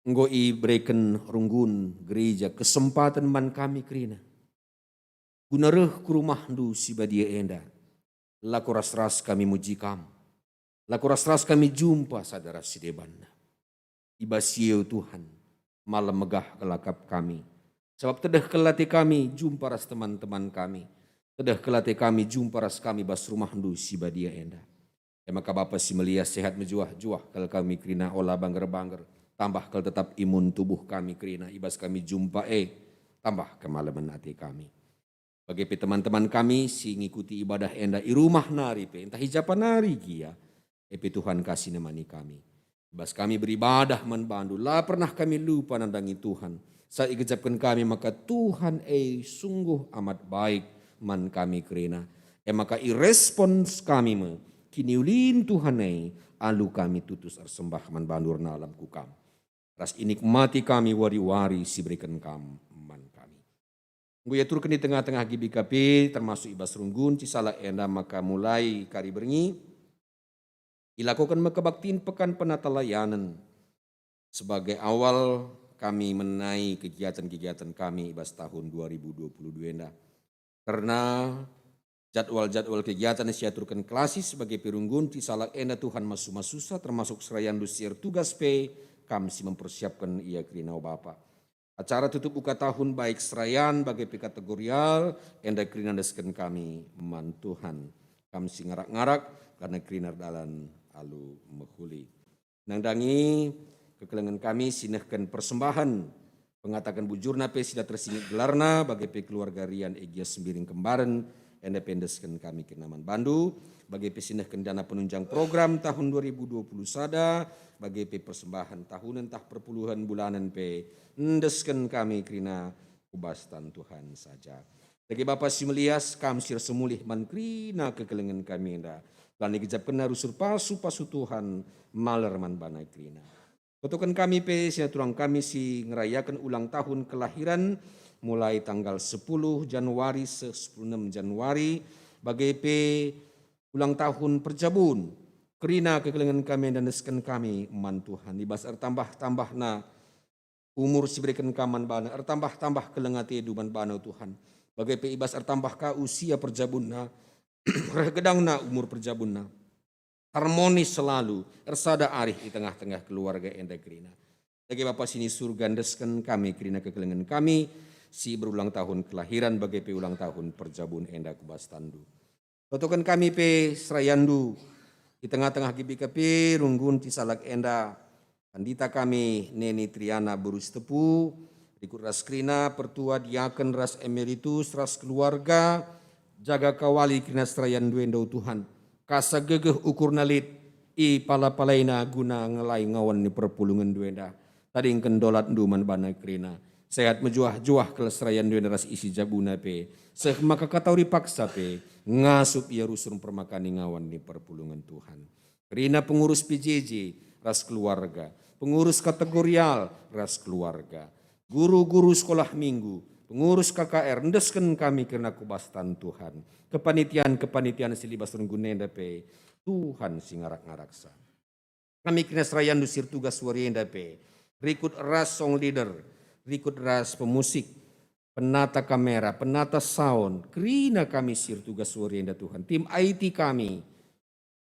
enggo ibereken Runggun Gereja kesempaten man kami kerina, guna reh ku rumahndu si badia enda. Lako ras-ras kami muji Kam, lako ras-ras kami jumpa sada ras si debanna. I bas si e, o Tuhan, malem megah kal akap kami, sabap tedeh kal ate kami jumpa ras teman-teman kami, tedeh kal ate kami jumpa ras kami bas rumahndu si badia enda. E maka Bapa si melias, sehat mejuah-juah kal kami kerina, ola bangger-bangger, tambah kal tetap imun tubuh kami kerina, i bas kami jumpa e, tambah kemalemen ate kami. Bage pe teman-teman kami si ngikuti ibadah enda i rumah nari pe, ntah i japa nari gia, e pe Tuhan ka si nemani kami. I bas kami beribadah man bandu, la pernah kami lupa nandangi Tuhan. Sabap igejapken kami maka Tuhan e sungguh amat baik man kami kerina. E maka irespons kami me kiniulin Tuhan e, alu kami tutus ersembah man bandu ernalam ku Kam, ras inikmati kami wari-wari si ibereken Kam man kami. Enggo iaturken i tengah-tengah G B K P, termasuk i bas Runggun Cisalak enda, maka mulai kari berngi, ilakoken me kebaktin Pekan Penatalayanen sebagai awal kami menai kegiatan-kegiatan kami i bas tahun dua ribu dua puluh dua enda. Kerna jadwal-jadwal kegiatan si iaturken Klasis bage pe Runggun Cisalak enda, Tuhan masu-masusa, termasuk serayandu si ertugas pe, Kam si mempersiapken ia kerina, o Bapa. Acara tutup buka tahun baik serayan bage pe kategorial, enda kerina endesken kami man Tuhan. Kam si ngarak-ngarak, kerna kerina erdalan alu mehuli. Nandangi kekelengen kami si nehken persembahen, pengataken bujurna pe si la tersingit gelarna, bage pe keluarga Rian Egia Sembiring Kembaren, enda pe endesken kami kerina man bandu, bage pe si nehken dana penunjang program tahun dua ribu dua puluh sada, bage pe persembahen tahunen ntah perpuluhen bulanen pe, endesken kami kerina ku bas tan Tuhan saja. Dage Bapa si melias, Kam si ersemulih man kerina kekelengen kami enda. Lanai gejapkenna rusur pasu-pasu Tuhan maler man bana kerina. Totoken kami pe si turang kami si ngerayaken ulang tahun kelahiran, mulai tanggal sepuluh Januari seh sepuluh enem Januari, bage pe ulang tahun perjabun, Kerina kekelengen kami enda endesken kami man Tuhan, i bas ertambah-tambahna umur si ibereken Kam man bana, ertambah-tambah keleng ateNdu man bana, o Tuhan. Bage pe i bas ertambah ka usia perjabunna, reh gedangna umur perjabunna, harmonis selalu, ersada arih i tengah-tengah keluarga enda kerina. Dage Bapa si ni Surga, endesken kami kerina kekelengen kami si berulang tahun kelahiran, bage pe ulang tahun perjabun enda ku bas tanNdu. Totoken kami pe serayanNdu i tengah-tengah G B K P Runggun Cisalak enda. Pandita kami, Neni Triana, beru Sitepu, rikut ras kerina, pertua, diaken, ras emeritus, ras keluarga, jaga kawali kerina serayanNdu enda, o Tuhan. Kasa gegeh ukurna lit, ipala-palaina guna ngelai ngawan ni perpulungenNdu enda. Tadingken dolatNdu man bana kerina. Sehat mejuah-juah kal serayanNdu enda ras isi jabuna pe, seh maka katau ripaksa pe ngasup ia rusur mpermakani ngawan ni perpulungen Tuhan. Kerina pengurus P J J ras keluarga, pengurus kategorial ras keluarga, guru-guru sekolah minggu, pengurus K K R, endesken kami kerina ku bas tanNdu, Tuhan. Kepanitian-kepanitian si i bas runggun enda pe, Tuhan si ngarak-ngaraksa. Kami kerina serayanNdu si ertugas wari enda pe, rikut ras song leader, rikut ras pemusik, penata kamera, penata sound, kerina kami si ertugas wari enda, Tuhan. Tim I T kami,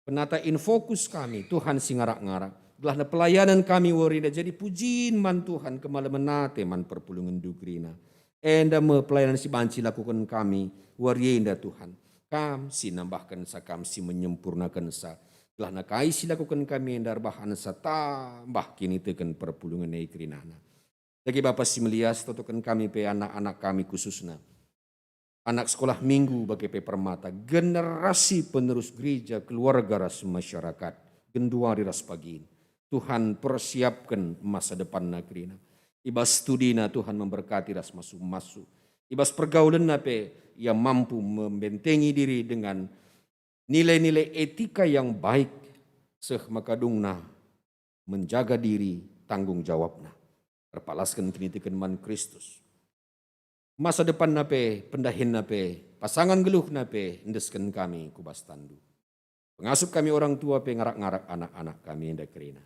penata infokus kami, Tuhan si ngarak-ngarak. Gelahna pelayanan kami wari enda jadi pujin man Tuhan, kemalemen ate man perpulungenNdu kerina. Enda me pelayanan si banci lakuken kami wari enda, Tuhan. Kam si nambahkenca, Kam si menyempurnakenca. Gelahna kai si lakuken kami enda erbahanca tambah kiniteken perpulungen e kerinana. Dage Bapa si melias, totoken kami pe anak-anak kami khususna anak sekolah minggu bage pe permata, generasi penerus gereja, keluarga ras masyarakat, genduari ras pagin. Tuhan, persiapken masa depanna kerina. I bas studina Tuhan memberkati ras masu-masu. I bas pergaulenna pe ia mampu membentengi diri dengan nilai-nilai etika yang baik, seh maka dungna menjaga diri, tanggung jawabna. Erpalasken kiniteken man Kristus. Masa depanna pe, pendahinna pe, pasangan geluhna pe, endesken kami ku bas tanNdu. Pengasup kami orang tua pe ngarak-ngarak anak-anak kami enda kerina.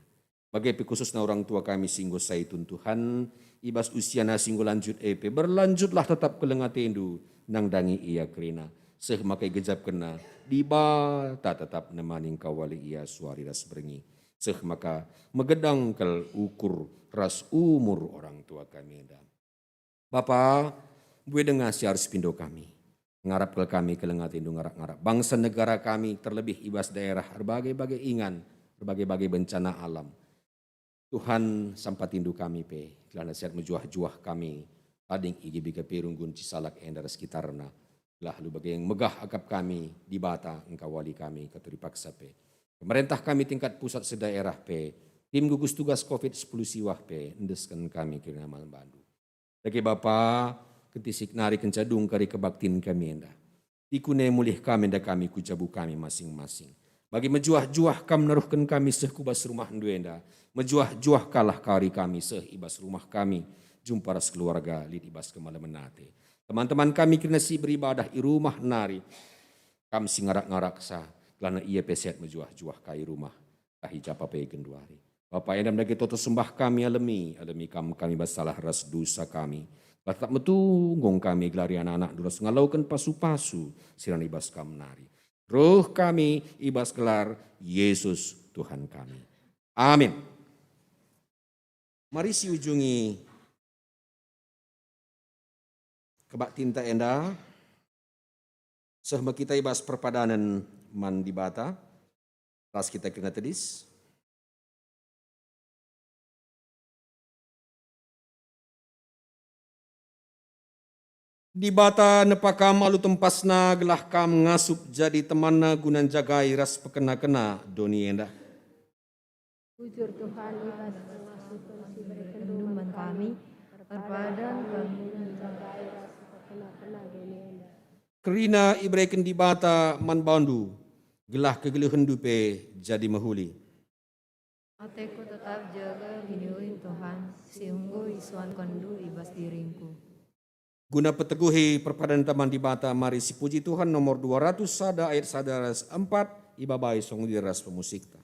Bage pe khususna orang tua kami si enggo saitun, Tuhan, i bas usiana si enggo lanjut e pe, berlanjutlah tetap keleng ateNdu nandangi ia kerina, seh maka igejapkenna Dibata tetap nemani engkawali ia suari ras berngi, seh maka megedang kal ukur ras umur orang tua kami enda. Bapa, mbue denga si arus ipindo kami. Ngarap kal kami keleng ateNdu ngarak-ngarak bangsa negara kami, terlebih i bas daerah erbage-bage ingan, erbage-bage bencana alam. Tuhan, sampatiNdu kami pe, gelahna sehat mejuah-juah kami, tading i G B K P Runggun Cisalak enda ras sekitarna, gelah alu bage megah akap kami, Dibata engkawali kami, katuri paksa pe. Pemerentah kami tingkat pusat sedaerah pe, tim gugus tugas covid sepuluh siwah pe, endesken kami kerina man bandu. Dage Bapa, kentisik nari kenca dung kari kebaktin kami enda. Ikune mulih kami enda kami ku jabu kami masing-masing. Bagi mejuah-juah Kam neruhken kami seh ku bas rumahndu enda, mejuah-juah kalah kari kami seh i bas rumah kami, jumpa ras keluarga lit i bas kemalemen ate. Teman-teman kami kerina si beribadah i rumah nari, Kam si ngarak-ngaraksa, gelahna ia pe sehat mejuah-juah kai rumah, tahi japa pe genduari. Bapa enda mendage toto sembah kami alemi, alemi Kam kami bas salah ras dosa kami. Gelah tetap metunggung kami gelari anak-anakNdu ras ngaloken pasu-pasu si rana i bas Kam nari. Reh kami i bas gelar Yesus Tuhan kami. Amin. Mari siujungi kebaktinta enda, seh me kita i bas perpadanen man Dibata, ras kita kerina tedis. Dibata nepa Kam alu tempasNa gelah Kam ngasup jadi temanNa guna njagai ras pekena-kena doni enda. Bujur Tuhan, i bas pengasupen si iberekenNdu man kami, erpadan kami. Kerina ibereken Dibata man bandu, gelah kegeluhenndu pe jadi mehuli. Ateku tetap jaga kiniulin Tuhan, si enggo isuankenNdu i bas diringku. Guna peteguhi perpadan taman Dibata, mari sipuji Tuhan nomor dua ratus sada ayat sada ras empat, ibabai songdi ras pemusikta.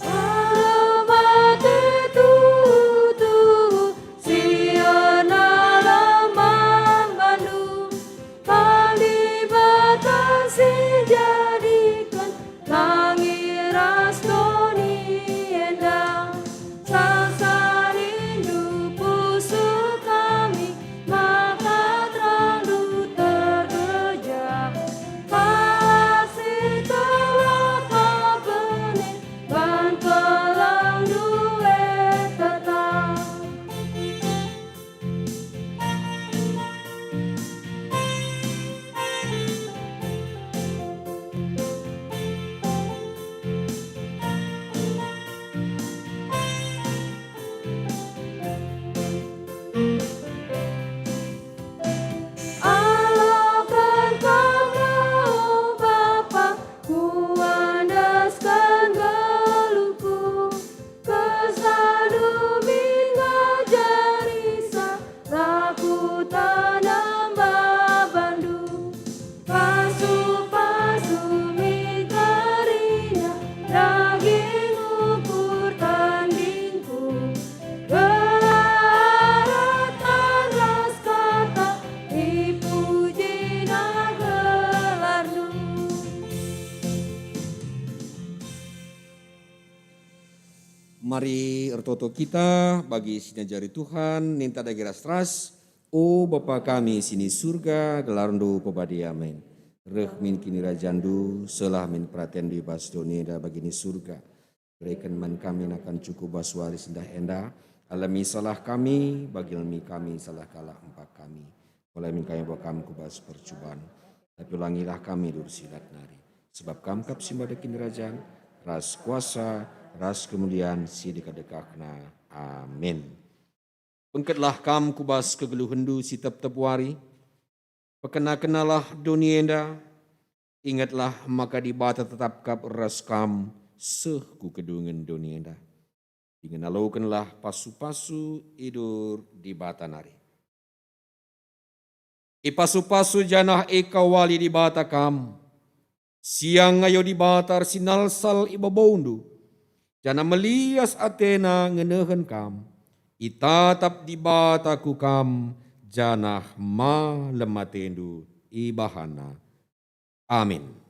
Alu mate tuhu-tuhu, si erna lemah bandu, Bapa Dibata si njadiken langit ras doni enda. Sasalindu pusuh kami, maka terangNdu tergeja. Kasih telah Kam bene, ban keleng due tetap. Aloken Kam, o Bapa, kuandesken geluhku. KesahNdu min ngajari sa, la kutanam babandu. Pasu-pasu min kerina, dagingku pertandingku. Gelah aratan ras kata, ipujina gelarNdu. Mari ertoto kita bagi si ngajari Tuhan, ninta dage ras-ras. O Bapa kami si ni Surga, gelarNdu pebadiamen. Reh min kinirajanNdu, sehlah min peratenNdu i bas doni enda bagi ni Surga. Bereken man kami nakan cukup bas wari sendah enda, alemi salah kami, bagi alemi kami salah kalak empak kami. Ola min kami bawa Kam ku bas percuban, tapi olangilah kami alu si lat nari. Sebab Kam kap si mada kinirajan, ras kuasa, ras kemulian si dekah-dekahna. Amin. Bengketlah kam ku bas kegeluhenNdu si tep-tep wari, pekena-kenalah doni enda, ingetlah maka Dibata tetap kap ras kam seh ku kedungen doni enda. Dingen alokenlah pasu-pasu i dur Dibata nari. Ipasu-pasu janah ikawali Dibata kam. Siang ngayo Dibata ersinalsal i babondu, janah melias ateNa ngenehen kam. Itatap Dibata ku kam, janah malem atendu ibahanNa. Amin.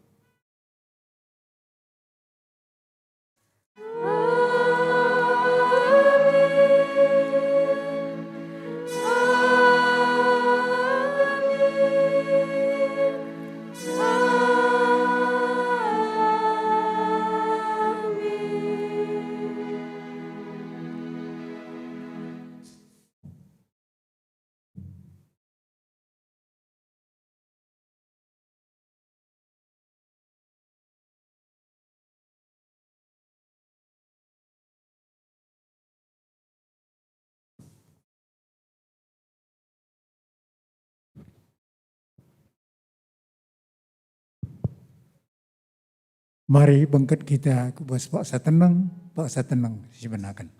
Mari bengket kita ku bas paksa teneng, paksa teneng sibenaken.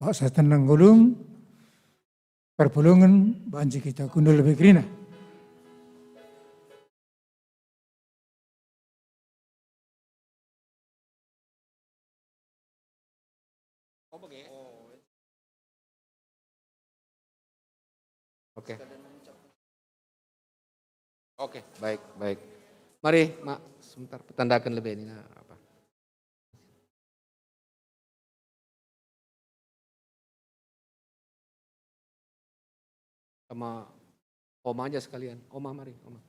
Paksa teneng ngulung, perpulungen banci kita kundul lebe kerina. Oh, bage. Oh. Oke. Oke, baik, baik. Mari, Mak, sebentar petandaken lebe nina apa. Sama Oma aja sekalian. Oma, mari, Oma.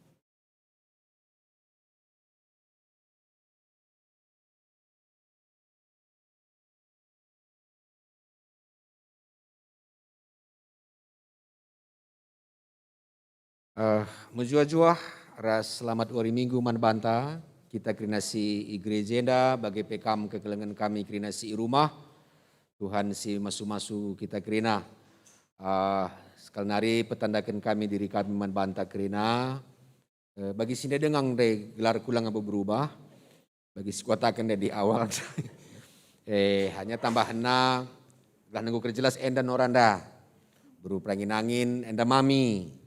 Eh, mejuah-juah ras selamat wari Minggu man banta, kita kerina si i gereja enda, bage pe kam kekelengen kami kerina si i rumah. Tuhan si masu-masu kita kerina. Eh, sekali nari petandaken kami diri kami man banta kerina. Eh, bagi si ndai denga ndai gelarku langa berubah. Bagi si kuataken ndai di awal. Eh, hanya tambahenna, lah nunggu kerjelas enda nora enda. Beru perangin-angin enda mami.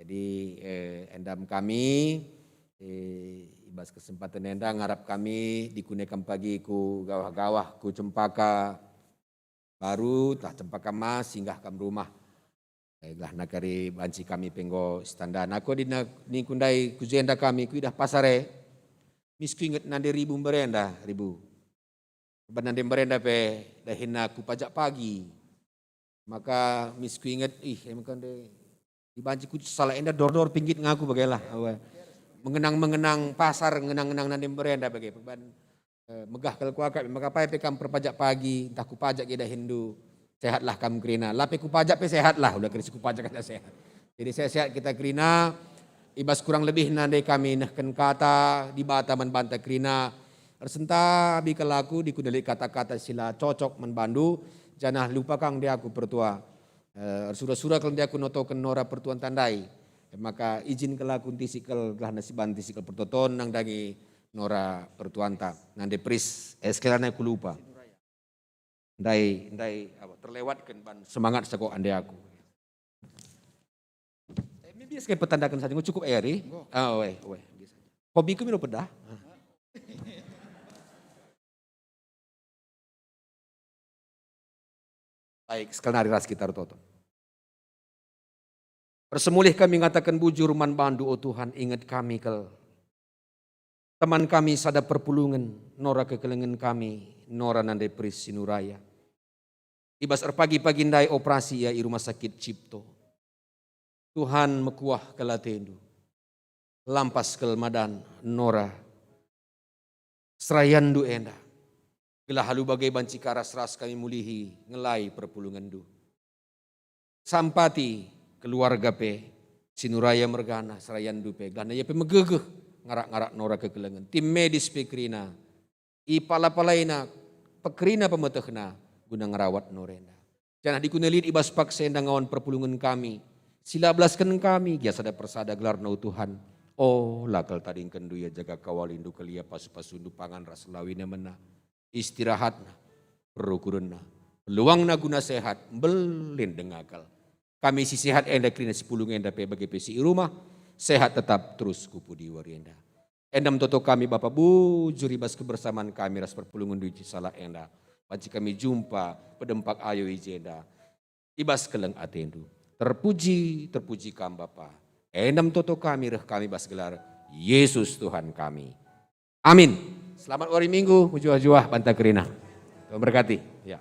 Jadi, eh, endam kami, eh, i bas kesempatan enda ngarap kami dikune kam pagi ku gawah-gawah, ku Cempaka Baru, tah Cempaka Mas, singgah kam rumah. Eh, gelah nakari banci kami pe enggo sitandana. Aku adi na-, ningku ndai ku jenda kami, kuidah pasar e. Mis kuinget nande ribu mberenda, ribu. Ban nande mberenda pe dahinna ku pajak pagi. Maka mis kuinget, ih, emang kan de, dibanci ku salah enda dor-dor pinggit ngaku bagailah. Awe. Mengenang-mengenang pasar, ngenang-ngenang nande mberenda bage. Ban, eh, megah kal kuakap, maka pae pe kam perpajak pagi, ntah ku pajak ge dahinndu, sehatlah kam kerina. Lape ku pajak pe sehatlah, udah kerisi ku pajak aja sehat. Jadi sehat-sehat kita kerina, i bas kurang lebih nande kami nehken kata Dibata man banta kerina, ersentabi kal aku dikune lit kata-kata si la cocok man bandu, janah lupa kang nde aku pertua. Eh, ersura-sura kal nde aku notoken nora pertuanta ndai. E maka ijin kal aku ntisik kal gelah nasiban ntisik kal pertoton nandangi nora pertuanta. Nande peris, eh, sekali nai kulupa. Ndai, ndai, apa, terlewatken ban semangat seko ande aku. Eh, mi bias kai petandaken saja, enggo cukup, eh, ari? Enggo. Ah, weh, weh, bias aja. Kopiku milo pedah. Baik, sekali nari ras kita ertoto. Ersemulih kami ngataken bujur man bandu, o Tuhan, inget kami kal. Teman kami sada perpulungen, nora kekelengen kami, nora nande peris si nuraya. I bas erpagi-pagi ndai operasi ia i Rumah Sakit Cipto. Tuhan, mekuah kal atendu. Lampas kal madan nora serayanndu enda, gelah alu bage banci ka ras-ras kami mulihi ngelai perpulungenndu. Sampati keluarga pe, si nuraya mergana, serayanndu pe, gelah ia pe megegeh ngarak-ngarak nora kekelengen. Tim medis pe kerina, ipala-palaina, pekerina pemetehna guna ngerawat nora enda. Janah dikune lit i bas paksa enda ngawan perpulungen kami, si la belasken kami gia sada persada gelarna, o Tuhan. O, la kal tadingkenndu ia jaga kawalindu kal ia pasu-pasundu pangan ras lawina mena, istirahatna, perukurenna, peluangna guna sehat, mbelin denga kal. Kami si sehat enda kerina si pulung enda pe bage pe si i rumah, sehat tetap terus ku pudi wari enda. Enda me toto kami, Bapa, bujur i bas kebersaman kami ras perpulungen duit si salah enda. Banci kami jumpa pedempak ayo i jenda. I bas keleng atendu. Terpuji, terpuji Kam, Bapa. Enda me toto kami reh kami bas gelar Yesus Tuhan kami. Amin. Selamat wari Minggu, mejuah-juah banta kerina. Tuhan berkati. Ya.